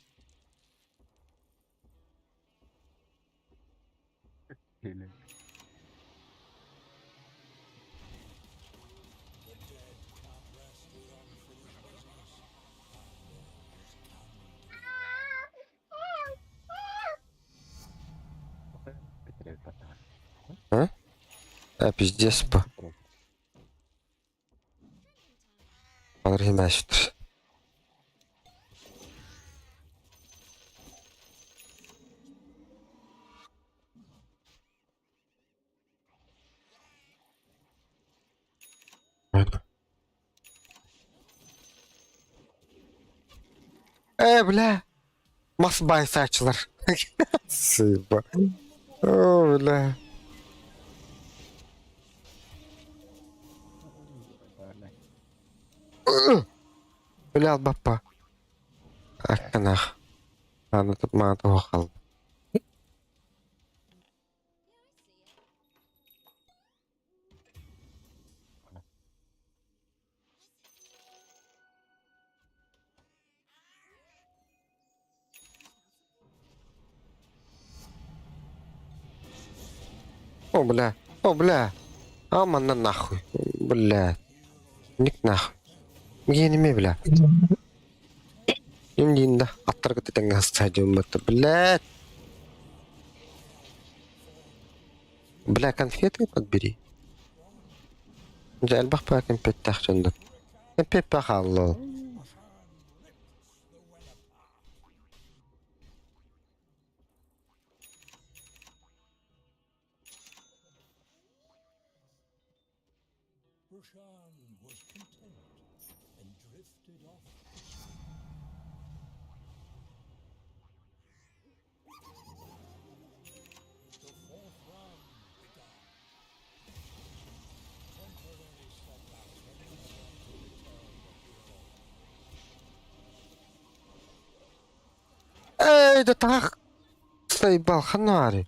А? А, пиздец по. Подожди, Э, бля. Мас байсаачылар. Сыба. О, бля. Бля, албаппа. Акканах. Аны маата хаал. О, бля. О, бля. А, манна нахуй. Бля. Ник нахуй. Генеме, бля. Им да. Аттарга тэҥҥэ стадиум бата. Бля. Бля, конфеты подбери. Дьэ, элбэх баа кэмпиэттээх дьоннор. Кэмпиэт хаалла. Эй, да так заебал, ханари.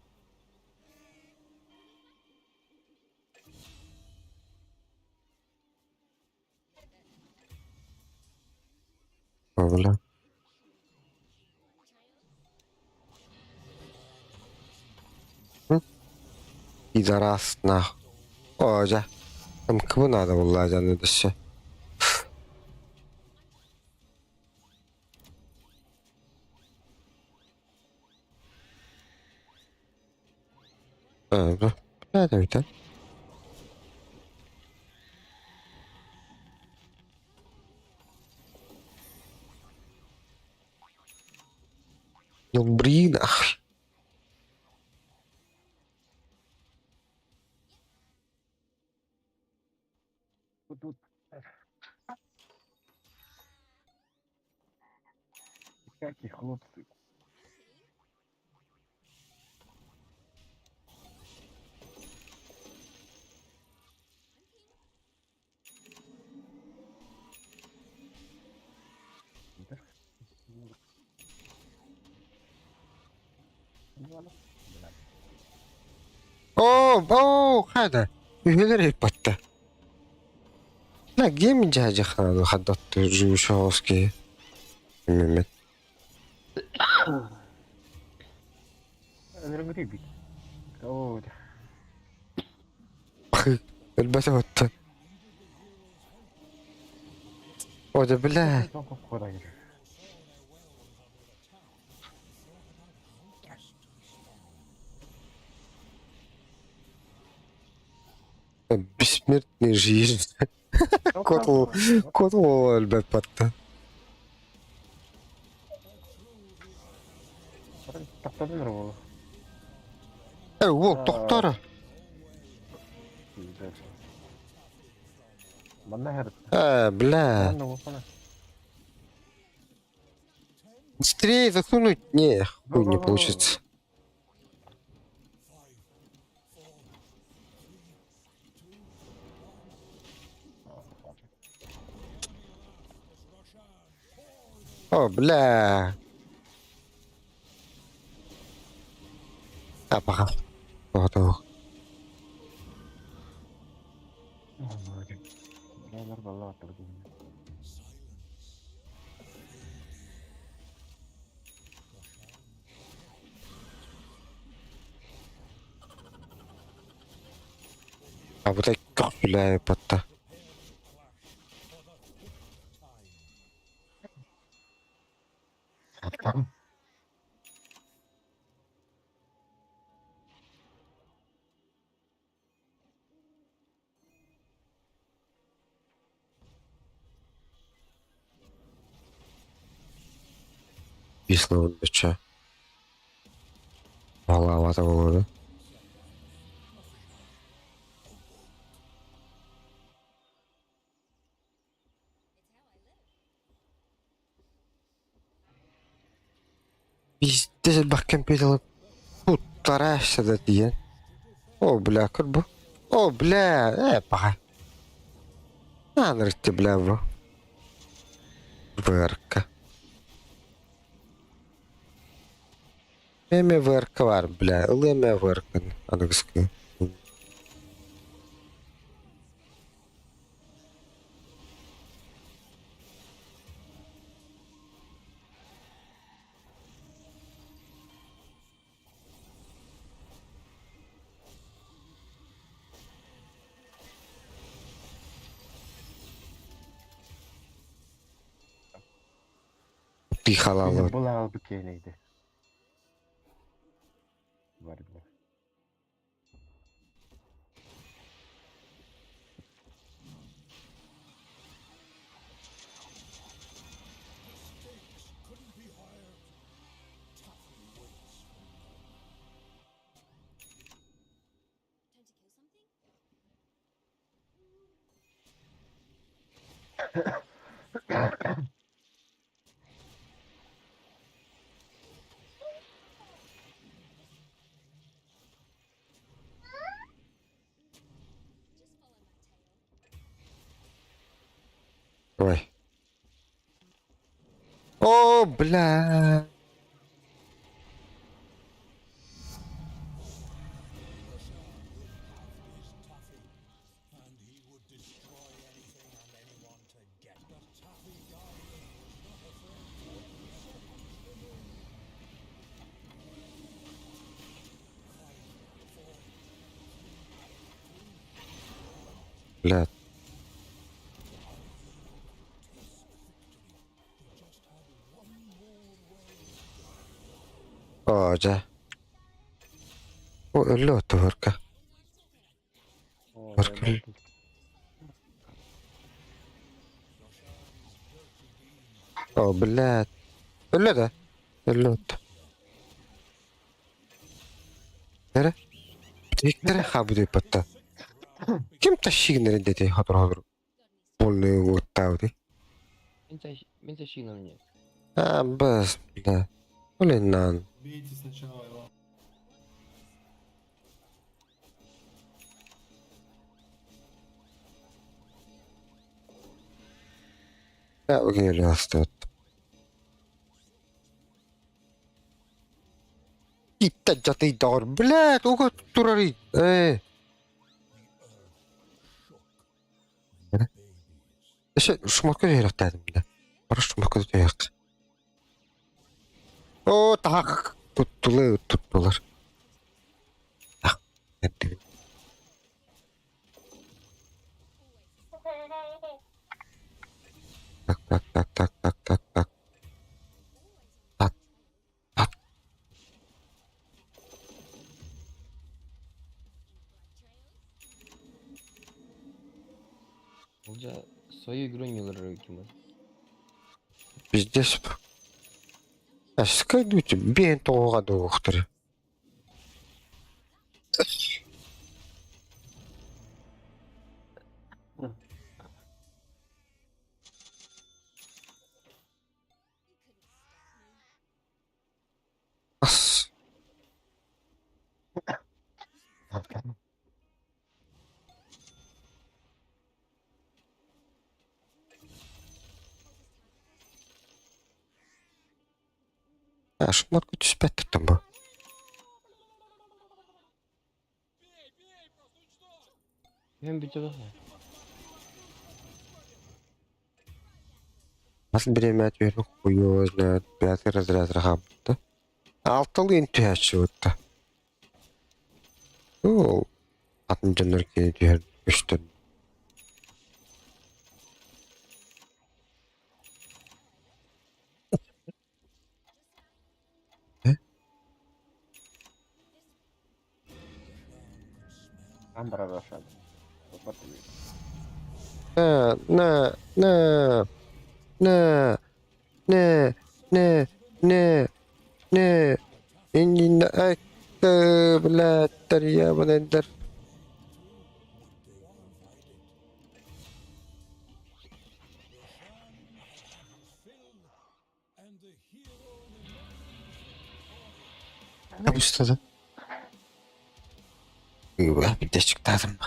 О, бля. Пидорас, нахуй. О, дьэ. МКБ надо булла дьаны дөссө. Бля, бля, Ну, блин, ах. Какие хлопцы. Оо, оо, хайда. Үһүлэр ыппатта. На гем дядя хану хаддатты жуушоовский. Мемет. Оо, Өлбөтө отта. О да бля. Бессмертный жизнь. Котл, котл өлбөт батта. Э, ол тоқтары. Э, бля. Быстрее засунуть. Не, хуй не получится. О, бля. А, пока. Вот, вот. А вот так как, бля, потта. Висло чё? Голова того, да? Пиздец, бах компьютер. Тут да диэн. О, бля, как бы. О, бля, пока. А, нырты, бля, бу. ВРК. Эме ВРК бар, бля. Ылыме ВРК. Аныгыскы. Пихалалы. Time to kill something? Just follow my tail. Ой. О, бля. Бля. О, дьэ. О, өллө ВРК. ВРК. О, блядь. Өллө да? Өллө Нere? Биктер хабды патта. Ким тащигнер дети хатыр хатыр. Полный вот тауды. А, бас, да. Блин, нан. Бейте сначала его. Растет. Иттэ дьатыйдаҕар, блядь, уга турарый, ээ. Өссө шумакка түһэрэхтээтим да. Бары шумакка түһүөххэ. Оо, таһах туттулар, туттулар. Ах, эрдибит. Так, так, так, так, так, так, так. Так, так. Olca свою игру не играю, Пиздец. Скайдуйте, бен тоҕуга дуохтар. Ас. Шматку түспэт бу. Мен бүтө Бас бириэмэ түһэрин хуй знает, пятый разряд хаалбыта. Алталыын түһээччи бутта. Ол атын дьоннор кини түһэр көстөн. На, на, на, на, на, на, на, на, иннин акты, блядь, ебаный. Абыстады. Бидэчиктаатым.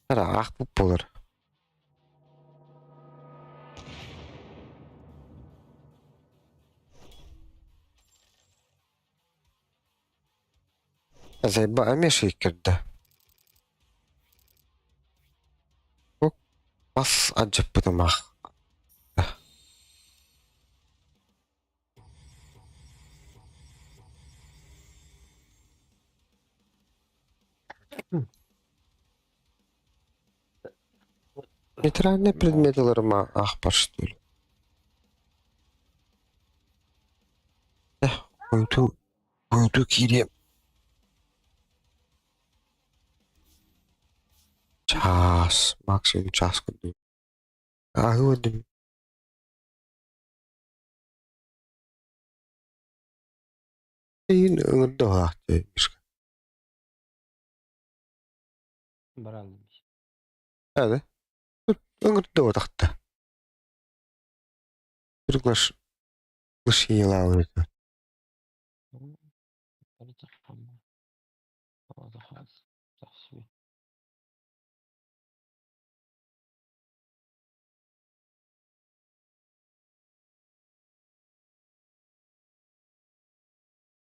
Ах буолар. Зайба эмиэ кирдэ. Бас алдьаппытым ах. Нейтральный предметларыма ах бар что ли. Ойду, ойду киириэм. Чаас, максимум чаас курдук. Аһыы Эйин ыҥырда Баран. Hadi. Ыҥырда отахта. Приглаш... Приглашение.